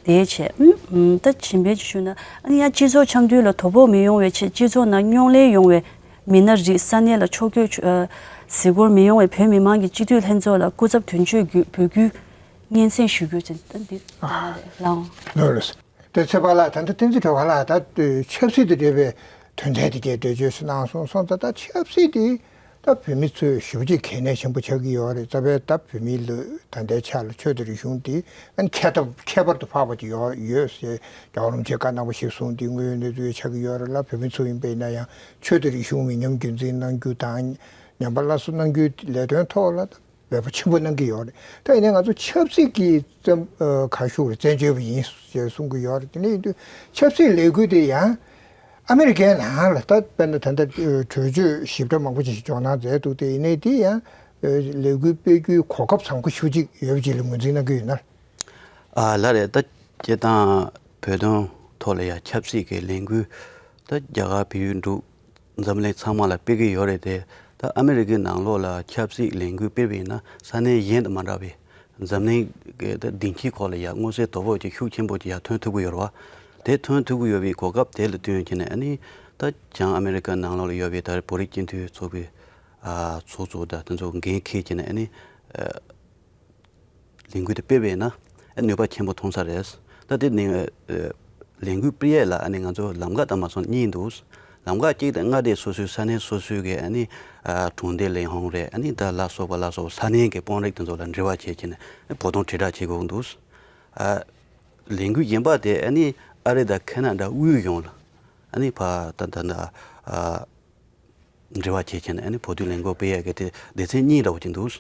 དེ་བྱས། ཨུམ་ཨུམ། ད་གཞན་པའི་ཅིག་ཞུས་ན་ཨ་ནི་ཡང་སྤྱི་ཚོགས་འཆམ་མཐུན་ལ་དོ་ཕོག་མི་ཡོང་བའི་ཆེད་སྤྱི་ཚོགས་ནང་རྙོག་གླེང་ཡོང་བའི་མི་སྣ་རིགས་ས་གནས་ལ་ཕྱོགས་བསྐྱོད་ཨ་གཟིགས་སྐོར་མི་ཡོང་བའི་བོད་མི་མང་གི་སྤྱི་འཐུས་ལྷན་ཚོགས་ལ་སྐུ་ཚབ་དོན་གཅོད་བརྒྱུད་འབོད་སྐུལ་སྙན་སེང་ཞུ་རྒྱུ་ཅན་ད་འདི་ལའང་། ལགས་རེད། དེ་ཚེ་དཔག་ལགས་ད་ལྟ་བསྟན་འཛིན་སྒྲོལ་དཀར་ལགས་ད་ཆབ་སྲིད་དང་འབྲེལ་བའི་དོན་ཚན་དེ་གའི་འགྲེལ་བརྗོད་ཞིག་གནང་སོང་། སོང་ཙང་ད་ཆབ་སྲིད་དེ་ད་བོད་མི་ཚོས་ཞེ་པོ་ཅིག་གལ་གནད་ཆེན་པོ་ཆགས་ཀྱི་ཡོད་རེད། རྩ་བའི་ད་བོད་མི་ལ་ད་ལྟའི་ཆ་ལ་ཆོས་དང་རིག་གཞུང་དེ་ཨ་ནི་ཁྱད་ཐབས་ཁྱད་པར་དུ་འཕགས་པ་ཅིག་ཡོད་ཡོད་ཟེར་རྒྱལ་བ་རིན་པོ་ཆེས་བཀའ་གནང་བ་ཞིག་གསུངས་དེ་དངོས་ཡོད་གནས་ཚུལ་ཆགས་ཀྱི་ཡོད་རེད་ལ། བོད་མི་ཚོ་ཡིན་པ་ཡིན་ན་ཡང་ཆོས་དང་རིག་གཞུང་མི་ཉམས་རྒྱུན་འཛིན་གནང་རྒྱུ་དང་ཉམས་པ་སླར་གསོ་གནང་རྒྱུའི་ལས་དོན་ཐོག་ལ་འབད་པ་ཆེན་པོ་གནང་གི་ཡོད་རེད། ད་ཡིན་ནའི་ང་ཚོ་ཆབ་སྲིད་ཀྱི་བཙན་ཨ་ཁ་ཤུགས་རེད། བཙན་བྱོལ་བ་ཡིན་ཞེས་གསུང་གི་ཡོད་རེད། དེ་འདྲ་ཡིན་དུས་ཆབ་སྲིད་ལས་འགུལ་དེ་ཡང་ཨ་མི་རི་ཀའི་ནང་ལ་ད་དཔེར་ན་ད་ལྟ་ཨ་གྲོས་ཆོད་ཞིབ་ཕྲ་མང་པོ་ཅིག་འཇོག་གནང་མཛད་འདུག་དེ་ཡིན་ནའི་དེ་ཡང་ཨ་ལས་འགུལ་སྤེལ་རྒྱུའི་གོ་སྐབས་བཟང་པོ་ཞེ་པོ་ཅིག་ཡོད་པ་ཅིག་ལ་ངོས་འཛིན་གནང་གི་ཡོད་ན། ཨ་ལགས་རེད། ད་སྤྱིར་བཏང་བོད་དོན་ཐོག་ལ་ཡང་ཆབ་སྲིད་ཀྱི་ལས་འགུལ་ད་རྒྱ་གར་བལ་ཡུལ་འབྲུག་འཛམ་གླིང་ཚང་མ་ལ་སྤེལ་གྱི་ཡོད་རེད་དེ། ད་ཨ་མི་རི་ཀའི་ནང་ལོགས་ལ་ཆབ་སྲིད་ལས་འགུལ་སྤེལ་བ་ཡིན་ན་ས་གནས་གཞན་དང་མ་འདྲ་བའི་འཛམ་གླིང་གི་ད་ལྡིང་ཆའི་ཁོག་ལ་ཡ་མངོན་གསལ་དོད་པོ་ཅིག་ཤུགས་ཆེན་པོ་ཅིག་ཡར་ཐོན་ཐུབ་ཀྱི་ཡོད་རེད་བ། དེ་ཐོན་ཐུབ་ཀྱི་ཡོད་པའི་གོ་སྐབས་དེ་ལ་བསྟུན་བྱས་ནས་ཨ་ནི་ད་བྱང་ཨ་མི་རི་ཀ་ནང་ལོགས་ལ་ཡོད་པའི་ད་བོད་རིགས་སྤྱི་མཐུན་ཚོགས་པའི་ཨ་ཚོགས་གཙོ་དང་དེ་ཚོ་འགན་འཁྱེར་བྱས་ནས་ཨ་ནི་ཨ། ལས་འགུལ་དེ་སྤེལ་བས་ན་ཨ་ནུས་པ་ཆེན་པོ་ཐོན་ས་རེད། ད་དེ་ནི་ཨ་ལས་འགུལ་སྤེལ་ཡས་ལ་ཨ་ནི་ང་ཚོ་ལམ་ཁ་དང་མ་སོང་གཉིས་འདུག་ལམ་ཁ་གཅིག་དང་མངའ་སྡེ་སོ་སོའི་ས་གནས་སོ་སོའི་གི་ཨ་ནི་ཨ་གྲོང་སྡེ་ལས་ཁུངས་རེད། ཨ་ནི་ད་ལ་སོགས་པ་ལ་སོགས་པ་ས་གནས་ཀྱི་དཔོན་རིགས་དེ་ཚོ་ལ་འབྲེལ་བ་བྱེད་ཀྱི་ནས་ཨ་བོད་དོན་དྲིལ་བསྒྲགས་བྱེད་དགོས་འདུག་ཨ་ལས་འགུལ་གཞན་པ་དེ་ཨ་ནི་ཨ་རི་དང་ཁེ་ན་ཌ་དབུས་གཞུང་ལ་ཨ་ནི་ཕ་ད་ད་ད་ཨ། འབྲེལ་བ་བྱེད་ཆེད་ནས་ཨ་ནི་བོད་དོན་ལས་འགུལ་སྤེལ་ཡས་ཀྱི་དེ་སྡེ་ཚན་གཉིས་འདྲ་བོ་ཅིག་འདུག་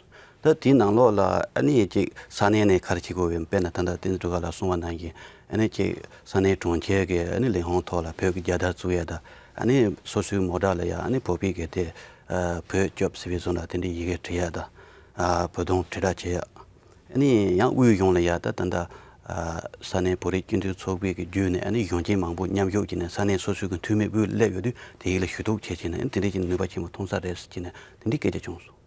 ད་དེའི་ནང་ལོགས་ལ་ཨ་ནི་ཅིག་ས་གནས་ནས་ག་རེ་བྱེད་དགོས་པའི་དཔེར་ན་ད་ལྟ་བསྟན་འཛིན་སྒྲོལ་དཀར་ལགས་གསུངས་པ་ནང་བཞིན་ཨ་ནི་ཅིག་ས་གནས་གྲོང་ཁྱེར་གྱི་ཨ་ནི་ལས་ཁུངས་ཐོག་ལ་བོད་ཀྱི་རྒྱལ་དར་བཙུགས་ཡས་དང་ཨ་ནི་སོ་སོའི་མོ་ཊ་ལ་ཡ་ཨ་ནི་བོད་པའི་གི་དེ་ཨ་བོད་སྐྱོབ་ཟེར་བའི་བཟོ་འདྲ་དེ་འདྲའི་ཡི་གེ་བྲིས་ཡས་དང་ཨ་བོད་དོན་དྲིལ་བསྒྲགས་བྱེད་ཡས། ཨ་ནི་ཡང་དབུས་གཞུང་ལ་ཡ་ད་ད་ལྟ་ཨ་ས་གནས་བོད་རིགས་སྤྱི་མཐུན་ཚོགས་པའི་གི་བརྒྱུད་ནས་ཨ་ནི་གཞོན་སྐྱེས་མང་པོ་མཉམ་ཞུགས་བྱས་ནས་ས་གནས་སོ་སོའི་གི་འཐུས་མི་དབུས་སླེབས་ཡོད་དུས་དེ་ཡིག་ལ་ཞུ་གཏུག་བྱས་བྱས་ནས་ཨ་ནི་དེ་འདྲའི་ཅིག་ནུས་པ་ཆེན་པོ་ཐོན་ས་རེད་ཟེར་བྱས་ནས་དེ་འདྲའི་སྐད་ཆ་བྱུང་སོང་།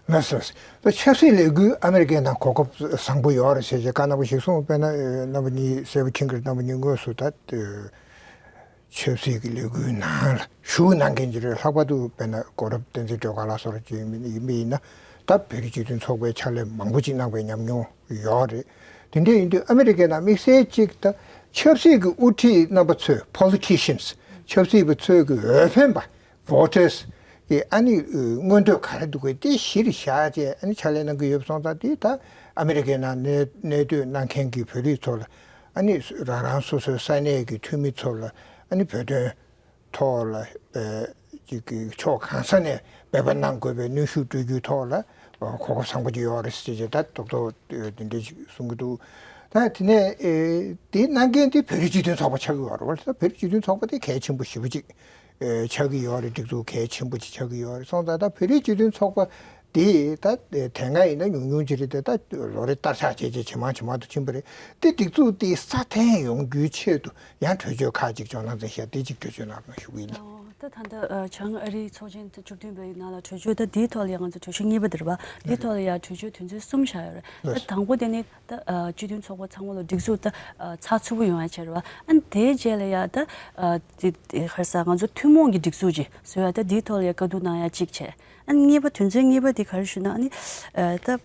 ལགས་སོ། ད་ཆབ་སྲིད་ལས་འགུལ་ཨ་མི་རི་ཀའི་ནང་གོ་སྐབས་བཟང་པོ་ཡོད་རེད་ཟེར་བྱས་བཀའ་གནང་བ་ཞིག་གསུངས། དཔེར་ན་རྣམ་པ་གཉིས་གསལ་པོ་མཁྱེན་གྱི་རེད། རྣམ་པ་གཉིས་དངོས་སུ་ད། ཆབ་སྲིད་ཀྱི་ལས་འགུལ་ནང་ལ་ཞུགས་གནང་མཁན་ཅིག་རེད། ལྷག་པར་དུ་དཔེར་ན་གོ་རབ་བསྟན་འཛིན་སྒྲོལ་དཀར་ལགས་སོགས་ཅིག་ཡིན་པ་ཡིན་ན་ད་བོད་རིགས་སྤྱི་མཐུན་ཚོགས་པའི་ཕྱག་ལས་མང་པོ་ཅིག་གནང་བའི་ཉམས་མྱོང་ཡོད་རེད། དེ་འདྲ་ཡིན་དུས་ཨ་མི་རི་ཀའི་ནང་དམིགས་བསལ་ཅིག་ད་ ཆབ་སྲིད་ཀྱི་དབུ་ཁྲིད་རྣམ་པ་ཚོས། Politicians། ཆབ་སྲིད་པ་ཚོས་ཀྱི་འོས་འཕེན་པ། Voters། གི་ཨ་ནི་མངོན་འདོད་ག་རེ་འདུག་གས་དེ་གཞིར་བཞག་བྱས་ཨ་ནི་ཕྱག་ལས་གནང་གི་ཡོད་པ་སོང་ཙང་། དེ་ད་ཨ་མི་རི་ཀའི་ནང་གནས་གནས་སྡོད་གནང་མཁན་གྱི་བོད་རིགས་ཚོ་ལ། ཨ་ནི་རང་རང་སོ་སོའི་ས་གནས་ཀྱི་འཐུས་མི་ཚོ་ལ། ཨ་ནི་བོད་དོན་ཐོག་ལ་ཨེ་ཅིག་གི་ཕྱོགས་གང་ས་ནས་འབད་པ་གནང་དགོས་པའི་གནོན་ཤུགས་སྤྲོད་རྒྱུའི་ཐོག་ལ་གོ་སྐབས་བཟང་པོ་ཅིག་ཡོད་རེད་ཟེར་བྱས། ད་རྡོག་རྡོག་དེ་འདྲ་ཞིག་གསུང་གི་འདུག་ད་དེ་ནས་ཨེ་དེ་གནང་མཁན་དེ་བོད་རིགས་སྤྱི་མཐུན་ཚོགས་པ་ཆགས་ཀྱི་ཡོད་རེད་བ། ད་བོད་རིགས་སྤྱི་མཐུན་ཚོགས་པ་དེ་གལ་ཆེན་པོ་ཞེ་པོ་ཅིག་ཨེ་ཆགས་ཀྱི་ཡོད་རེད། སྒྲིག་འཛུགས་གལ་ཆེན་པོ་ཅིག་ཆགས་ཀྱི་ཡོད་རེད་སོང་ཙང་། ད་བོད་རིགས་སྤྱི་མཐུན་ཚོགས་པ་དེ་ད་དེ་སྔ་ཡིན་ན་ཉུང་ཉུང་ཅིག་རེད་དེ། ད་ལོ་རེ་བསྟར་ཆགས་བྱས་བྱས་ཇེ་མང་ཇེ་མང་དུ་ཕྱིན་པ་རེད། དེ་སྒྲིག་འཛུགས་དེ་སྲ་བརྟན་ཡོང་རྒྱུའི་ཆེད་དུ་ཡང་གྲོས་ཆོད་ཁག་ཅིག་ཇོ་ནང་འཛིན་ཤག་དེ་ཅིག་གྲོས་ཆོད་ནང་ལ་ཞུ་གི་ཡིན། ཨོ། ད་ད་ལྟ་ཨ་བྱང་ཨ་རིའི་ཚོགས་ཆེན་བཅུ་བདུན་པའི་ནང་ལ་གྲོས་ཆོད། ད་དེའི་ཐོག་ལ་ཡང་ང་ཚོ་གྲོས་ཆོད་གཉིས་པ་དེ་རེད་བ། དེའི་ཐོག་ལ་ཡང་གྲོས་ཆོད་དོན་ཚན་གསུམ་བཞག་ཡོད་རེད། ད་དང་པོ་དེ་ནི་ད་ཨ་སྤྱི་མཐུན་ཚོགས་པ་ཚང་མ་ལ་སྒྲིག་འཛུགས་ད་ཨ་ཚགས་ཚུད་པོ་ཡོང་ཡ་བྱས་རེད་བ། ཨ་ནི་དེའི་རྗེས་ལ་ཡ་ད་ཨ་དེ་དེ་ག་རེ་ཟ། ང་ཚོ་ཐུན་མོང་གི་སྒྲིག་འཛུགས་ཅིག་བཟོ་ཡ། ད་དེའི་ཐོག་ལ་ཡ་བཀའ་བསྡུར་གནང་ཡ་གཅིག་བྱས། ཨ་ནི་གཉིས་པ། དོན་ཚན་གཉིས་པ་དེ་ག་རེ་ཞུ་ན། ཨ་ནི་ཨ་ད་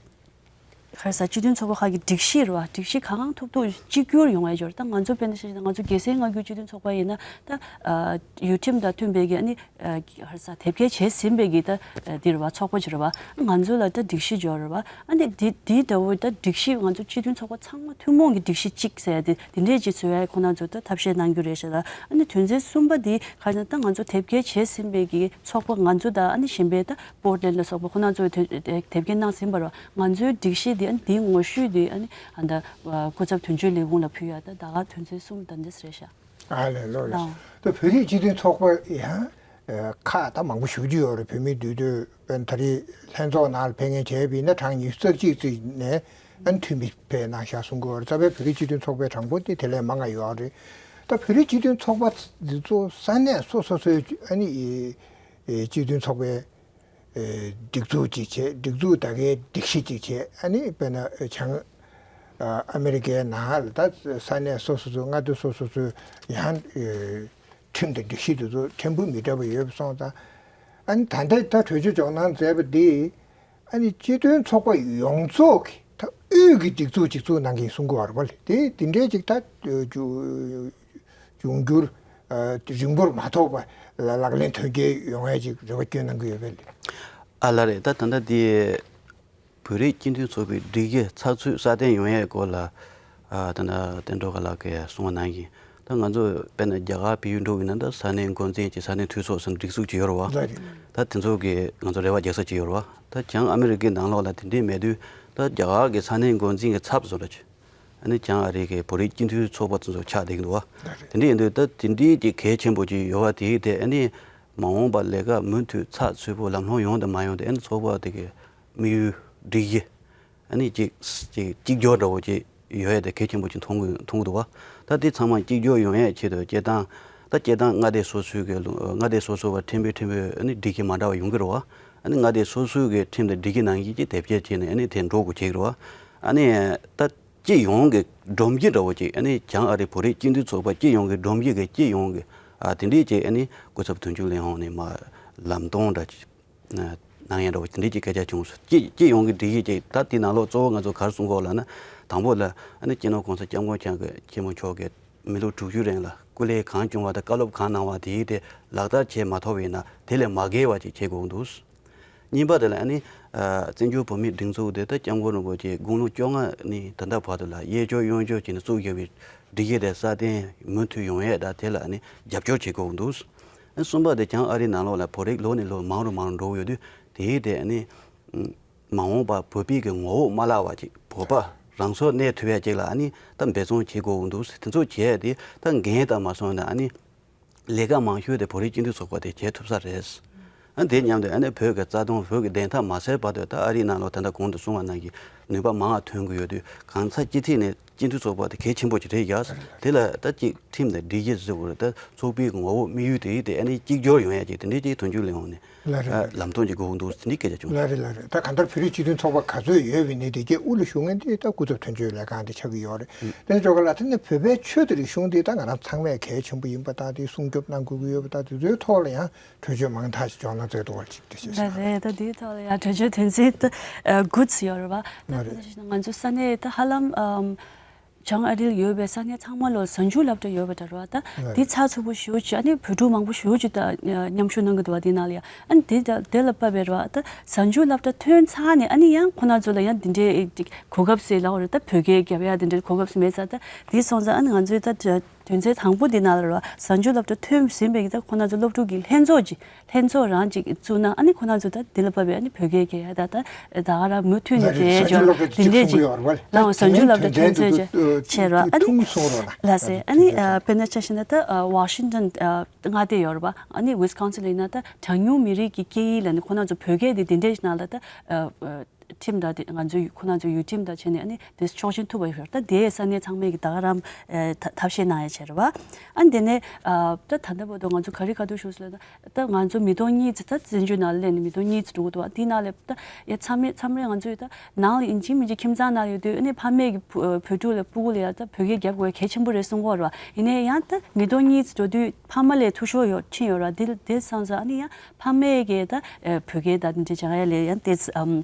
ག་རེ་ཟ། སྤྱི་མཐུན་ཚོགས་པ་ཁག་གི་སྒྲིག་གཞི་རེད་བ། སྒྲིག་གཞི་གང་གང་ཐུབ་ཐུབ་གཅིག་གྱུར་ཡོང་ཡ་ཅིག་ཡོད་རེད། ད་ང་ཚོ་དཔེར་ན་ཆ་བཞག་ན་ང་ཚོ་རྒྱལ་སའི་མངའ་ཁུལ་སྤྱི་མཐུན་ཚོགས་པ་ཡིན་ན། ད་ཨ་ཡུལ་ཁྲིམས་དང་མཐུན་པའི་གི་ཨ་ནི་ཨ་ག་རེ་ཟ། དེབ་སྐྱེལ་བྱས་ཟིན་པའི་གི་ད་ཨ་འདི་རེད་བ། ཚོགས་པ་ཅིག་རེད་བ། ང་ཚོ་ལ་ད་སྒྲིག་གཞི་ཅིག་ཡོད་རེད་བ། ཨ་ནི་འདི་འདི་ལྟ་བུ་ད་སྒྲིག་གཞི། ང་ཚོ་སྤྱི་མཐུན་ཚོགས་པ་ཚང་མ་ཐུན་མོང་གི་སྒྲིག་གཞི་གཅིག་ཟེར་ཡ་དེ་དེ་འདྲས་ཅིག་བཟོ་ཡ་ཁོ་ན་ཚོ་ད་ཐབས་ཤེས་གནང་རྒྱུ་རེད་ཤག་ལ། ཨ་ནི་དོན་ཚན་གསུམ་པ་འདི་ག་རེ་ཟ། ད་ང་ཚོ་དེབ་སྐྱེལ་བྱས་ཟིན་པའི་གི་ཚོགས་པ། ང་ཚོ་དང་ཨ་ནི་གཞན་པའི་ད་པོར་ཊ་ལེན་ཌ་ལ་སོགས་པ་ཁོ་ན་ཚོས་དེ་དེ་དེབ་སྐྱེལ་གནང་ཟིན་པ་རེད་བ། ང་ཚོའི་སྒྲིག་གཞི་དེ་ཨ་ནི་དེའི་ངོ་བཤུས་དེ་ཨ་ནི་ཨ་ད་སྐུ་ཚབ་དོན་གཅོད་ལས་ཁུངས་ལ་ཕུལ་ཡ། ད་ད་ག་དོན་ཚན་གསུམ་ད་འདི་རེད་ཤག་ཨ་ལས། ལོ་ལ་ལའོ། ད་བོད་རིགས་སྤྱི་མཐུན་ཚོགས་པ་ཡང་ཁག་ད་མང་པོ་ཞེ་པོ་ཅིག་ཡོད་རེད། བོད་མིའི་འདུས་སྡོད་པའི་ད་རེས་ལྷན་ཚོགས་ནང་ལ་ཕེབས་མཁན་བྱས་པ་ཡིན་ན་གྲངས་ཉི་ཤུ་རྩ་གཅིག་ཙམ་ནས་ཨ་ནི་འཐུས་མི་ཕེབས་གནང་ཤག་གསུང་གི་ཡོད་རེད། རྩ་བའི་བོད་རིགས་སྤྱི་མཐུན་ཚོགས་པའི་གྲངས་འབོར་དེ་དེ་ལས་མང་ང་ཡོད་རེད། ད་བོད་རིགས་སྤྱི་མཐུན་ཚོགས་པ་འདི་ཚོ་ས་གནས་སོ་སོ་སོའི་ཨ་ནི་ཨེ་སྤྱི་མཐུན་ཚོགས་པའི་ཨེ་སྒྲིག་འཛུགས་ཅིག་བྱས། སྒྲིག་འཛུགས་ད་གའི་སྒྲིག་གཞི་ཅིག་བྱས། ཨ་ནི་དཔེར་ན་བྱང་ཨ་མི་རི་ཀའི་ནང་ལ་ད་ས་གནས་སོ་སོ་ཚོ། མངའ་སྡེ་སོ་སོ་ཚོའི་ཡང་ཨེ་ཁྲིམས་དང་སྒྲིག་གཞི་དེ་ཚོ་ཕྲན་བུ་མི་འདྲ་བ་ཡོད་པ་སོང་ཙང་། ཨ་ནི་ད་ལྟ་ད་གྲོས་ཆོད་ཇོ་ནང་མཛད་པ་འདི་ཨ་ནི་སྤྱི་མཐུན་ཚོགས་པ་ཡོངས་རྫོགས་ཀྱི་ད་དབུས་ཀྱི་སྒྲིག་འཛུགས་ཅིག་བཙུགས་གནང་གི་ཡིན་གསུང་གི་ཡོད་རེད་པ། དེ་དེ་འདྲའི་ཅིག་ད་ཨ་འབྱུང་འགྱུར་ཨ་རིང་པོར་མ་ཐོགས་པ་ལ་ལག་ལེན་དོན་འཁྱོལ་ཡོང་ཡ་ཅིག་རེ་བ་བསྐྱོན་གནང་གི་ཡོད་པས། ཨ་ལ་རེད། ད་ད་ལྟ་འདི་བོད་རིགས་སྤྱི་མཐུན་ཚོགས་པའི་སྒྲིག་གཞི་ཚགས་ཚུད་སྲ་བརྟན་ཡོང་ཡའི་སྐོར་ལ། ཨ་ད་ལྟ་བསྟན་སྒྲོལ་དཀར་ལགས་ཀྱིས་གསུངས་པ་ནང་བཞིན། ད་ང་ཚོ་དཔེར་ན་རྒྱ་གར་བལ་ཡུལ་འགྲོ་བ་ཡིན་ན། ད་ས་གནས་འགོ་འཛིན་གྱི་ས་གནས་འཐུས་ཚོགས་ཟེར་སྒྲིག་འཛུགས་ཅིག་ཡོད་རེད་བ། ལགས་རེད། ད་དེ་ཚོ་གིས་ང་ཚོ་རེ་བ་རྒྱག་ས་ཅིག་ཡོད་རེད་བ། ད་བྱང་ཨ་མི་རི་ཀའི་ནང་ལོགས་ལ་དེ་འདྲའི་མེད་དུས། ད་རྒྱ་གར་གྱི་ས་གནས་འགོ་འཛིན་གྱི་ཚབ་བཟོ་འདྲ་ཅིག་ཨ་ནི་བྱང་ཨ་རི་གི་བོད་རིགས་སྤྱི་མཐུན་ཚོགས་པ་དེ་ཚོ་ཆགས་བསྡད་ཀྱི་འདུག་བ། དེ་འདྲ་ཡིན་དུས་ད་དེ་འདྲའི་གི་གལ་ཆེན་པོ་ཅིག་ཡོད་བ། དེའི་ཐད་ཨ་ནི་མ་འོངས་པ་ལས་ཀ་མུ་མཐུད་ཚགས་ཚུད་པོ་ལམ་ལྷོང་ཡོང་དང་མ་ཡོང་དེ་ཨ་ནི་ཚོགས་པ་དེ་གི་དམིགས་ཡུལ་སྒྲིག་གཞི་ཨ་ནི་ཅིག་ཅིག་གཅིག་གྱུར་འདྲ་བོ་ཅིག་ཡོད་ཡ་དེ་གལ་ཆེན་པོ་ཅིག་མཐོང་གི་མཐོང་གི་འདུག་བ། ད་དེ་ཚང་མ་གཅིག་གྱུར་ཡོང་ཡའི་ཆེད་དུ་སྤྱིར་བཏང་ད་སྤྱིར་བཏང་མངའ་སྡེ་སོ་སོའི་གི་ལུང་མངའ་སྡེ་སོ་སོ་བ་ཁྲིམས་དཔོན་ཁྲིམས་དཔོན་ཨ་ནི་སྒྲིག་གཞི་མ་འདྲ་བ་ཡོང་གི་རེད་བ། ཨ་ནི་མངའ་སྡེ་སོ་སོའི་གི་ཁྲིམས་དང་སྒྲིག་གཞི་ནང་བཞིན་གྱི་དེབ་སྐྱེལ་བྱས་ནས་ཨ་ནི་དེ་འགྲོ་དགོས་བྱེད་ཀྱི་རེད་བ། ཨ་ནི་ད་སྤྱི་ཡོངས་ཀྱི་སྒྲོམ་གཞི་འདྲ་བོ་ཅིག་ཨ་ནི་བྱང་ཨ་རི་བོད་རིགས་སྤྱི་མཐུན་ཚོགས་པ་སྤྱི་ཡོངས་ཀྱི་སྒྲོམ་གཞི་གི་སྤྱི་ཡོངས་ཀྱི་ཨ་དེ་འདྲའི་ཅིག་ཨ་ནི་སྐུ་ཚབ་དོན་གཅོད་ལས་ཁུངས་ནས་མར་ལམ་སྟོན་འདྲ་ཅིག་གནང་ཡ་འདྲ་བོ་དེ་འདྲའི་ཅིག་སྐད་ཆ་བྱུང་སོང་། སྤྱི་སྤྱི་ཡོངས་ཀྱི་སྒྲིག་གཞི་ཅིག་ད་དེ་ནང་ལོགས་གཙོ་བོ་ང་ཚོ་ག་རེ་གསུང་གི་ཡོད་ལབ་ན། དང་པོ་ལ་ཨ་ནི་སྤྱི་ནོར་༸གོང་ས་༸སྐྱབས་མགོན་ཆེན་པོ་མཆོག་གིས་མི་ལོ་དྲུག་ཅུ་རིང་ལ་སྐུ་ལས་གང་བྱུང་བ་དང་བཀའ་སློབ་གང་གནང་བ་དེའི་དེ་ལག་བསྟར་བྱེད་མ་ཐུབ་པ་ཡིན་ན་དེ་ལས་མ་བརྒལ་བ་ཅིག་བྱེད་དགོས་འདུག་གཉིས་པ་དེ་ལ་ཨ་ནི་ཨ་བཙན་བྱོལ་བོད་མིའི་སྒྲིག་འཛུགས་དེ་ད་༸སྐྱབས་མགོན་རིན་པོ་ཆེ་དགུང་ལོ་བཅོ་ལྔ་ནས་ད་ལྟ་བར་དུ་ལ་གཡས་འཁྱོག་གཡོན་འཁྱོག་བྱས་ནས་བཙུགས་བཞག་པའི་སྒྲིག་གཞི་དེ་སྲ་བརྟན་མུ་མཐུད་ཡོང་ཡས་དང་དེ་ལ་ཨ་ནི་རྒྱབ་སྐྱོར་བྱེད་དགོས་འདུག་ཨ་གསུམ་པ་དེ་བྱང་ཨ་རིའི་ནང་ལོགས་ལ་བོད་རིགས་ལོ་ནས་ལོ་མང་རུ་མང་རུ་འགྲོ་གི་ཡོད་དུས། དེའི་དེ་ཨ་ནི་མ་འོངས་པ་བོད་པའི་གི་ངོ་བོ་མ་བརླག་པ་ཅིག་བོད་པ་རང་སྲོག་གནས་ཐུབ་ཡ་ཅིག་ལ་ཨ་ནི་ད་འབད་བརྩོན་བྱེད་དགོས་འདུག་དེ་ཚོ་བྱས་ཏེ་ད་འགན་དང་མ་སོང་ན་ཨ་ནི་ལས་ཀ་མང་ཤོས་དེ་བོད་རིགས་སྤྱི་མཐུན་ཚོགས་པ་དེ་བྱེད་ཐུབ་ས་རེད། ཨ་དེ་མཉམ་དུ་ཨ་ནི་བོད་ཀྱི་རྩ་དོན་བོད་ཀྱི་བདེན་མཐའ་མ་སེལ་བར་དུ་ད་ཨ་རིའི་ནང་ལོགས་ད་ལྟ་གོང་དུ་གསུངས་པ་ནང་བཞིན་ནུས་པ་མང་བ་ཐོན་གྱི་ཡོད་དུས་གང་ས་ཅི་ཐད་ནས་སྤྱི་མཐུན་ཚོགས་པ་དེ་གལ་ཆེན་པོ་ཅིག་རེད་ཡ། དེ་ལ་ད་ཅིག་ཁྲིམས་དང་སྒྲིག་གཞི་ཟེར་དགོས་རེད། ད་ཚོགས་པའི་ངོ་བོ་དམིགས་ཡུལ་དེ་དེ་ཨ་ནི་གཅིག་གྱུར་ཡོང་ཡ་ཅིག་དེ་འདྲའི་ཅིག་དོན་གཅོད་ལས་ཁུངས་ནས་ལ་རེད། ཨ་ལམ་སྟོན་ཅིག་དགོས་ཀྱི་འདུག་དེ་འདྲའི་སྐད་ཆ་བྱུང་། ལ་རེད། ལ་རེད། ད་གང་ལྟར་བོད་རིགས་སྤྱི་མཐུན་ཚོགས་པ་ག་ཚོད་ཡོད་པའི་ནི་དེ་གའི་དབུ་ལ་བཞུགས་མཁན་དེ་ད་སྐུ་ཚབ་དོན་གཅོད་ལས་ཁང་དེ་ཆགས་ཀྱི་ཡོད་རེད། དེ་ནི་ཇོ་ཁ་ལགས། དེ་ནི་བོད་པའི་ཆོས་དང་རིག་གཞུང་དེ་ད་ང་རང་ཚང་མས་གལ་ཆེན་པོ་ཡིན་པ་དང་དེ་སྲུང་སྐྱོབ་གནང་དགོས་ཀྱི་ཡོད་པ་དང་དེ་ཚོའི་ཐོག་ལ་ཡང་གྲོས་ཆོད་མང་དག་ཅིག་ཇོ་ནང་མཛད་འདུག་བ་ཅིག་དེ་བྱས་ལ་རེད། ད་དེའི་ཐོག་ལ་ཡང་གྲོས་ཆོད་དོན་ཚན་ད་ཨ་དགུ་ཙམ་ཡོད་རེད་བ། ད་ལ་རེད། དེ་ནི་ང་ཚོ་ས་གནས་ད་ཧ་ལམ་ཨམ། བྱང་ཨ་རིར་ཡོད་པའི་ས་གནས་ཚང་མ་ལོ་གཟའ་མཇུག་སློབ་གྲྭ་ཡོད་པ་འདྲ་ར་བ། ད་འདི་ཚགས་ཚུད་པོ་ཞེ་པོ་ཅིག་ཨ་ནི་བོད་ཕྲུག་མང་པོ་ཞེ་པོ་ཅིག་ད་མཉམ་ཞུགས་གནང་གི་འདུག་བ། འདི་ནང་ལ་ཡ་ཨ་ནི་དེ་ད་དེ་ལ་དཔག་པའི་ར་བ། ད་གཟའ་མཇུག་སློབ་གྲྭ་ཐོན་ཚར་ནས་ཨ་ནི་ཡང་ཁོ་ན་ཚོ་ལ་ཡང་འདི་འདྲའི་གོ་སྐབས་ཟེར་ལབ་དགོས་རེད། ད་བོད་སྐད་རྒྱབ་ཡ་འདི་འདྲའི་གོ་སྐབས་མེད་ཙང་། ད་འདི་སོང་ཙང་ཨ་ནི་ང་ཚོས་ད་དོན་ཚན་དང་པོ་འདི་ནང་ལ་ར་བ་གཟའ་མཇུག་སློབ་གྲྭ་ཐོན་ཟིན་པའི་གི་ད་ཁོ་ན་ཚོ་སློབ་ཕྲུག་གི་ལྷན་ཚོགས་ཅིག་ལྷན་ཚོགས་རང་ཅིག་བཙུགས་ན་ཨ་ནི་ཁོ་ན་ཚོ་ད་འདི་ལ་བབས་པའི་ཨ་ནི་བོད་སྐད་རྒྱག་ཡ་ད་ད་ད་ག་རང་མུ་མཐུད་ནས་ལ་རེད། དེ་གཟའ་མཇུག་སྦྱོར་སློབ་གྲྭ་གཅིག་འདི་གསུང་གི་ཡོད་རེད་བ། ལའང་གཟའ་མཇུག་སློབ་གྲྭ་ཐོན་ཚར་བྱས་ར་ཨ་ནི་ཐུང་གསུང་རོགས་ལ། ལགས་སེ། ཨ་ནི་དཔེར་ན་ཆ་བཞག་ན་ད་ཝ་ཤིང་ཏོན་མངའ་སྡེ་ཡོད་རེད་བ། ཨ་ནི་ཝི་སི་ཀོན་སིན་ལ་ཡིན་ན་ད་གྲངས་ཉུང་མི་རིགས་ཀྱི་སྐད་ཡིག་ལ་ནི་ཁོ་ན་ཚོ་བོད་སྐད་དེ་འདི་འདྲའི་ནང་ལ་ད་ཁྲིམས་དང་དེ་ང་ཚོའི་ཁོ་ན་ཚོའི་ཡུལ་ཁྲིམས་དང་བྱས་ནས་ཨ་ནི་དེ་ཆོག་མཆན་ཐུབ་པ་ཡོད་རེད། ད་དེའི་ས་གནས་ཚང་མས་ཀྱི་ད་ག་རང་ཨ་ཐ་ཐབས་ཤེས་གནང་ཡ་བྱས་རེད་བ། ཨ་ནི་དེ་ནས་ཨ་ད་ད་ལྟ་བར་དུ་ང་ཚོ་ག་རེ་ག་དུས་བཞུགས་སོང་ལབ་ན། ད་ང་ཚོ་མི་ཐོག་གཉིས་ཙམ་ད་བཙན་བྱོལ་ནང་ལ་སླེབས་ནས་མི་ཐོག་གཉིས་ཙམ་འགྲོ་གི་འདུག་བ། དེའི་ནང་ལ་ད་ཡ་མཚམས་རེ་མཚམས་རེ་ང་ཚོས་ད་ནང་ལ་ཡིན་གཅིག་མིན་གཅིག་ཁྱིམ་ཚང་ནང་ལ་ཡོད་དུས་ཨ་ནི་ཕ་མས་ཀྱི་བུ་བུ་ཕྲུག་ལ་སྤུ་གུ་ལ་ཡ་ད་བོད་སྐད་རྒྱབ་དགོས་གལ་ཆེན་པོ་རེད་གསུང་གི་ཡོད་རེད་བ། ཡིན་ནའི་ཡང་ད་མི་ཐོག་གཉིས་ཙམ་འགྲོ་དུས་ཕ་མ་ལ་འཐུས་ཤོར་ཡོད་ཕྱིན་ཡོད་རེད་བ། དེ་དེ་སོང་ཙང་ཨ་ནི་ཡང་ཕ་མས་ཀྱི་ད་བོད་སྐད་ད་འདི་འདྲ་སྦྱང་ཡ་ལ་ཡང་དེ་ཨམ་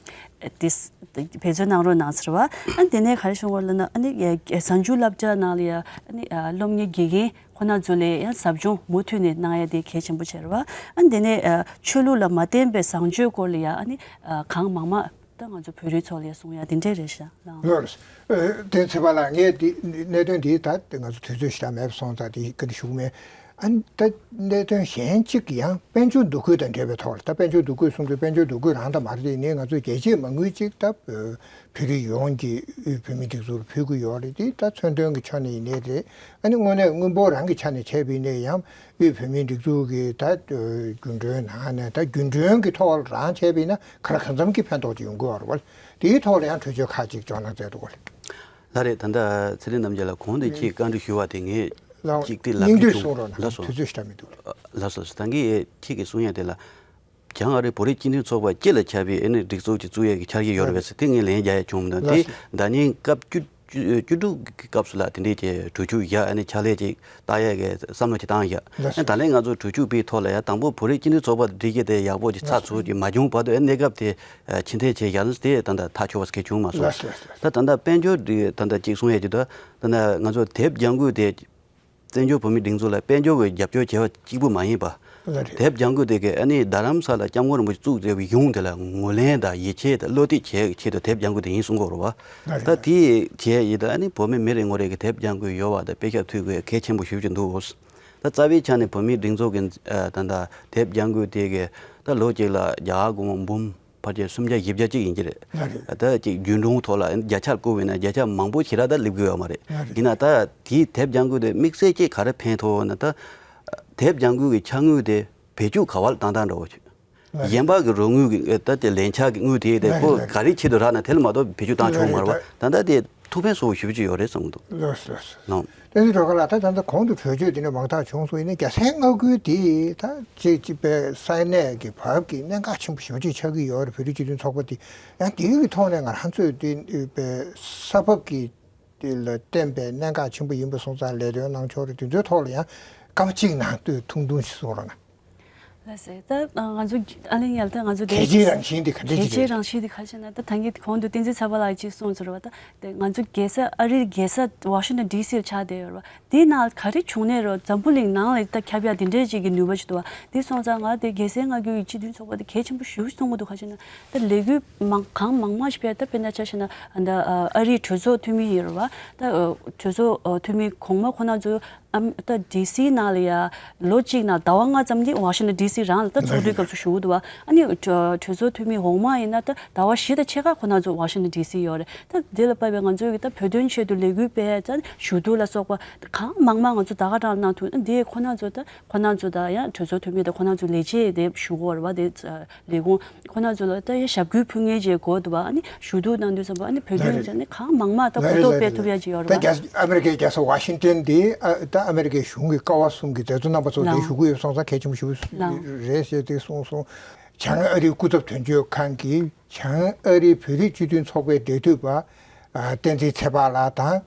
དེ་འབད་བརྩོན་གནང་རོགས་གནང་ཟེར་བ། ཨ་ནི་དེ་ནས་ག་རེ་བྱུང་བ་ལབ་ན་ཨ་ནི་ཡ་གཟའ་མཇུག་སློབ་གྲྭ་ནང་ལ་ཡ་ཨ་ནི་ཨ་སློབ་གཉེར་དགེ་རྒན་ཁོ་ན་ཚོ་ལ་ཡང་ཟབ་སྦྱོང་མུ་མཐུད་ནས་གནང་ཡ་དེ་གལ་ཆེན་པོ་ཆགས་རེད་བ། ཨ་ནི་དེ་ནས་ཨ་ཆོས་ལུགས་ལ་མ་བརྟེན་པའི་བཟང་སྤྱོད་སྐོར་ལ་ཡང་ཨ་ནི་ཨ་གང་མང་མང་ད་ང་ཚོ་བོད་རིགས་ཚོ་ལ་ཡང་གསུང་ཡ་དེ་འདྲས་རེད་ཤག་ལགས། ལགས་རེད། ཨ་དེ་ཚེ་བ་ལགས་ངས་འདི་གནད་དོན་འདི་ད་ང་ཚོ་དུས་ཚོད་ཞེ་དྲག་མེད་པ་སོང་ཙང་དེ་ག་འདྲ་ཞུ་གི་མེད། ཨ་ནི་ད་གནད་དོན་གཞན་གཅིག་ཡང་དཔལ་འབྱོར་འདུ་འགོད་དང་འབྲེལ་བའི་ཐོག་ལ། ད་དཔལ་འབྱོར་འདུ་འགོད་གསུང་དུས་དཔལ་འབྱོར་འདུ་འགོད་རང་ད་མ་རེད། དེ་ནས་ང་ཚོ་རྒྱལ་སྤྱིའི་མ་དངུལ་གཅིག་ད་བོད་རིགས་ཡོངས་ཀྱི་དབུས་བོད་མིའི་སྒྲིག་འཛུགས་ལ་ཕུལ་གྱི་ཡོད་རེད། དེ་ད་མཚོན་དོན་གྱི་ཆ་ནས་ཡིན་ནའི་རེད། ཨ་ནི་དངོས་གནས་དངུལ་འབོར་རང་གི་ཆ་ནས་བྱས་པ་ཡིན་ནའི་ཡང་དབུས་བོད་མིའི་སྒྲིག་འཛུགས་ཀྱི་ད་རྒྱུན་གྲོན་ནང་ནས་ད་རྒྱུན་གྲོན་གྱི་ཐོག་ལ་རང་བྱས་པ་ཡིན་ན་ག་ལ་གང་འཚམ་གྱི་ཕན་ཐོགས་ཅིག་ཡོང་གི་ཡོད་རེད་བ། དེའི་ཐོག་ལ་ཡང་གྲོས་ཆོད་ཁག་ཅིག་སྦྱོང་གནང་མཛད་འདུག་ག་ལགས། ལགས་རེད། ད་ལྟ་ཚེ་རིང་རྣམ་རྒྱལ་ལགས་གོང་དུ་ཁྱེད་བཀའ་འདྲི་ཞུ་བ་དེ་ངས་ལགས་གཅིག་དེ་ལབ་སྙིང་བསྡུས་གསུང་རོགས་གནང་། ལགས་སོ། དུས་ཚོད་ཞེ་དྲག་མི་འདུག་ལགས་སོ། ད་གིན་ཁྱེད་ཀྱིས་གསུང་ཡ་དེ་ལ་བྱང་ཨ་རི་བོད་རིགས་སྤྱི་མཐུན་ཚོགས་པ་སྤྱི་ལ་ཁྱབ་པའི་ཨ་ནི་སྒྲིག་འཛུགས་ཅིག་བཙུགས་ཡས་ཀྱི་འཆར་གཞི་ཡོད་རེད་པས་ཟེར་དེ་ངས་ལན་རྒྱག་ཡས་བྱུང་མི་འདུག་དེ་ལགས་སོ། ཟླ་ཉིན་སྐབས་བཅུ་བཅུ་བཅུ་དྲུག་གི་སྐབས་སུ་ལ་དེ་འདྲའི་ཅིག་གྲོས་ཆོད་བཞག་ཨ་ནི་ཕྱག་ལས་ཅིག་བསྟར་ཡས་ཀྱི་བསམ་བློ་ཅིག་བཏང་ཡོད། ལགས་སོ། ཨ་ནི་ད་ལན་ང་ཚོ་གྲོས་ཆོད་པའི་ཐོག་ལ་ཡང་དང་པོ་བོད་རིགས་སྤྱི་མཐུན་ཚོགས་པ་སྒྲིག་གཞི་དེ་ཡག་པོ་ཅིག་ཚགས་ཚུད་ཅིག་མ་བྱུང་བར་དུ་ཨ་གནས་སྐབས་དེ་ཕྱིར་འཐེན་བྱས་བཞག་ན་དེ་ད་ལྟ་ཐག་ཆོད་པ་ཞིག་བྱུང་མ་སོང་། ལགས་སོ། ལགས་སོ། ད་ད་ལྟ་དཔལ་འབྱོར་འདི་ད་ལྟ་ཅིག་གསུང་ཡས་ཅིག་ད་ད་ལྟ་ང་ཚོ་དེབ་རྒྱང་སྐུད་དེ་བཙན་བྱོལ་བོད་མིའི་སྒྲིག་འཛུགས་ལ་དཔལ་འབྱོར་གྱི་རྒྱབ་སྐྱོར་བྱས་པ་གཅིག་པུ་མ་ཡིན་པ། ལགས་རེད། དེབ་རྒྱང་སྐུད་དེ་གས་ཨ་ནི་རྡ་རམ་ས་ལ་སྐྱབས་མགོན་རིན་པོ་ཆེ་བཙུགས་མཛད་པའི་གཞུང་དེ་ལ་ངོས་ལེན་དང་ཡིད་ཆེས་དང་བློ་གཏད་བྱེད་ཆེད་དུ་དེབ་རྒྱང་སྐུད་དེ་ཡིན་གསུང་གི་ཡོད་རེད་བ། ལགས་རེད། ད་དེ་བྱས་ཡིན་ད་ཨ་ནི་བོད་མི་མི་རེ་ངོ་རེ་གི་དེབ་རྒྱང་སྐུད་ཡོད་པ་དང་དཔེ་ཁྱབ་ཐུབ་དགོས་གལ་ཆེན་པོ་ཞེ་པོ་ཅིག་འདུག་ད་རྩ་བའི་ཆ་ནས་བོད་མིའི་སྒྲིག་འཛུགས་ཀྱི་ད་ད་དེབ་རྒྱང་སྐུད་དེ་གས་ད་ལོ་གཅིག་ལ་རྒྱ་གར་སྒོར་མོ་འབུམ་ཕལ་ཆེར་སུམ་བརྒྱ་བཞི་བརྒྱ་ཅིག་ཡིན་གྱི་རེད། ལགས་རེད། ད་ཅིག་རྒྱུན་གྲོན་ཐོག་ལ་བརྒྱ་ཆ་བཀོད་པ་ཡིན་ན་བརྒྱ་ཆ་མང་པོ་ཞེ་དྲག་ད་སླེབས་ཀྱི་ཡོད་མ་རེད། ལགས་རེད། ཡིན་ན་ད་དེའི་དེབ་རྒྱང་སྐུད་དེ་དམིགས་བསལ་གྱིས་ག་རེ་ཕན་ཐོགས་ན། ད་དེབ་རྒྱང་སྐུད་ཀྱི་ཕྱག་དངུལ་དེ་བེད་སྤྱོད་ག་པར་བཏང་སྟངས་འདྲ་བོ་ཅིག་ལགས་རེད། གཞན་པ་གི་རོགས་དངུལ་གྱི་ད་དེ་ལན་ཆགས་ཀྱི་དངུལ་དེ་ལགས་རེད། ཁོ་ལགས་རེད། ག་རེ་ཆེད་དུ་རག་ན་དེ་ལ་མ་གཏོགས་བེད་སྤྱོད་བཏང་ཆོག་མ་རེད་བ། ལགས་རེད། ད་ད་དེ་ཐུགས་ཕན་གསོས་པོ་ཞེ་པོ་ཅིག་ཡོད་རེད་བསམ་གྱི་འདུག་ལགས་སོ། ལགས་སོ། ལགས། བསྟན་འཛིན་སྒྲོལ་དཀར་ལགས། ད་ད་ལྟ་གོང་དུ་གྲོས་ཆོད་འདི་ནས་མང་དག་བྱུང་སོང་། ཡིན་ན་རྒྱ་སེའི་མངའ་ཁུལ་འདི་ད་ཅིག་ཅིག་པའི་ས་གནས་ཀྱི་བབ་ཀྱི་གནད་འགག་ཆེན་པོ་ཞེ་པོ་ཅིག་ཆགས་ཀྱི་ཡོད་རེད། བོད་རིགས་སྤྱི་མཐུན་ཚོགས་པ་འདི་ཡང་འདིའི་ཐོག་ནས་ང་རང་ཚོས་འདི་པའི་ས་བབ་ཀྱི་འདི་ལ་བརྟེན་པའི་གནད་འགག་ཆེན་པོ་ཡིན་པ་སོང་ཙང་ལས་དོན་གནང་ཕྱོགས་རེད། དེ་ཚོའི་ཐོག་ལ་ཡང་སྐར་མ་གཅིག་ནང་དུ་ཐུང་ཐུང་ཞིག་གསུང་རོགས་གནང་། ལགས་སེ། ད་ང་ཚོ་ཨ་ལེ་ཉལ་ད་ང་ཚོ་གལ་ཆེའི་རང་བཞིན་འདི་ག་འདྲ་ཅིག་གལ་ཆེའི་རེད། རང་བཞིན་འདི་ག་ཅིག་ན། ད་ད་གིན་གོང་དུ་བསྟན་འཛིན་ཚེ་དཔལ་ལགས་ཀྱིས་གསུངས་ཚར་བ། ད་དེ་ང་ཚོ་རྒྱལ་ས་ཨ་རིའི་རྒྱལ་ས་ཝ་ཤིང་ཏོན་ཌི་སི་ལ་ཆགས་བསྡད་ཡོད་རེད་བ། དེའི་ནང་ག་རེ་བྱུང་ནའི་རོ་འཛམ་བུ་གླིང་ནང་ལ་ད་ཁྱབ་ཡ་དེ་འདྲའི་ཅིག་གི་ནུས་པ་ཅིག་འདུག་བ། དེ་སོང་ཙང་ང་དེ་རྒྱལ་སའི་མངའ་ཁུལ་གྱི་སྤྱི་མཐུན་ཚོགས་པ་དེ་གལ་ཆེན་པོ་ཞེ་པོ་ཅིག་མཐོང་གི་འདུག་ག་ཅིག་ན། ད་ལས་འགུལ་མང་གང་མང་མང་ཞིག་སྤེལ། ད་དཔེར་ན་ཆ་བཞག་ན་ད་ཨ་རིའི་གྲོས་ཚོགས་འཐུས་མི་ཡིན་རེད་བ། ད་ཨ་གྲོས་ཚོགས་ཨ་འཐུས་མི་གོང་མ་ཁོ་ན་ཚོ་ཨམ་ད་ཌི་སི་ནང་ལ་ཡ་ལོ་གཅིག་ནང་ཟླ་བ་ལྔ་ཙམ་གྱི་ཝ་ཤིང་ཏོན་ཌི་སི་རང་ལ་ད་ཚོགས་འདུའི་སྐབས་སུ་བཞུགས་འདུག་བ། ཨ་ནི་གྲོས་གྲོས་ཚོགས་འཐུས་མི་འོག་མ་ཡིན་ན་ད་ཟླ་བ་བཞི་དང་ཕྱེད་ཀ་ཁོ་ན་ཚོ་ཝ་ཤིང་ཏོན་ཌི་སི་ཡོད་རེད། ད་དེ་ལ་དཔག་པའི་ང་ཚོའི་གི་ད་བོད་དོན་ཆེད་དུ་ལས་འགུལ་སྤེལ་ད་ཞུ་གཏུག་ལ་སོགས་པ་གང་མང་མང་ང་ཚོ་ད་ག་རང་གནང་ཐུབ་ན། འདི་ཁོ་ན་ཚོ་ད་ཁོ་ན་ཚོ་ད་ཡང་གྲོས་ཚོགས་འཐུས་མི་དང་ཁོ་ན་ཚོ་ལས་བྱེད་དེ་ཞུ་གི་ཡོད་རེད་བ། དེ་ལས་ཁུངས་ཁོ་ན་ཚོ་ལ་ད་ཡང་ཞབས་སྐུལ་ཕུལ་མཁན་ཅིག་དགོས་འདུག་བ། ཨ་ནི་ཞུ་གཏུག་གནང་དུས་ཙམ་པ་ཨ་ནི་བོད་དོན་ལགས་རེད། ཆ་ནས་གང་མང་མང་ད་ལགས་གོ་རྟོགས་རེད། སྤེལ་ལགས་ཐུབ་ཡ་ཅིག་ཡོད་རེད་བ། ད་རྒྱ་ཨ་མེ་རི་ཀའི་རྒྱལ་ས་ཝ་ཤིང་ཏོན་འདི་ཨ་ད་ཨ་མེ་རི་ཀའི་གཞུང་གི་ཀ་བ་གསུམ་གྱི་མཛད་གཙོ་རྣམ་པ་ཚོ་དེ་ལགས་ཞུ་གི་ཡོད་སོང་ཙང་གལ་ཆེན་པོ་ཞེ་པོ་ལགས་རེད་ཟེར་དེ་གསུངས་སོང་། བྱང་ཨ་རིའི་སྐུ་ཚབ་དོན་གཅོད་ཁང་གིས་བྱང་ཨ་རིའི་བོད་རིགས་སྤྱི་མཐུན་ཚོགས་པའི་འབྲེལ་མཐུད་པ་ཨ་བསྟན་འཛིན་ཚེ་དཔག་ལགས་དང་།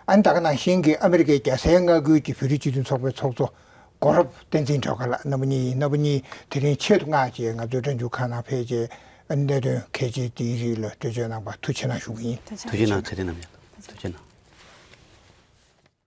ཨ་ནི་ད་ག་ནང་བཞིན་གྱི་ཨ་མེ་རི་ཀའི་རྒྱལ་སའི་མངའ་ཁུལ་གྱི་བོད་རིགས་སྤྱི་མཐུན་ཚོགས་པའི་ཚོགས་གཙོ་གོ་རབ་བསྟན་འཛིན་སྒྲོལ་དཀར་ལགས་རྣམ་པ་གཉིས་ཡིན། རྣམ་པ་གཉིས་དེ་རིང་ཆེད་དུ་མངགས་བྱས་ང་ཚོའི་སྒྲ་འཇུག་ཁང་ནང་ཕེབས་བྱས་ཨ་ནི་གནད་དོན་གལ་ཆེ་འདིའི་རིགས་ལ་འགྲེལ་བརྗོད་གནང་བར་ཐུགས་རྗེ་གནང་ཞུ་གི་ཡིན། ཐུགས་རྗེ་གནང་། ཚེ་རིང་རྣམ་རྒྱལ་ལགས་ཐུགས་རྗེ་གནང་།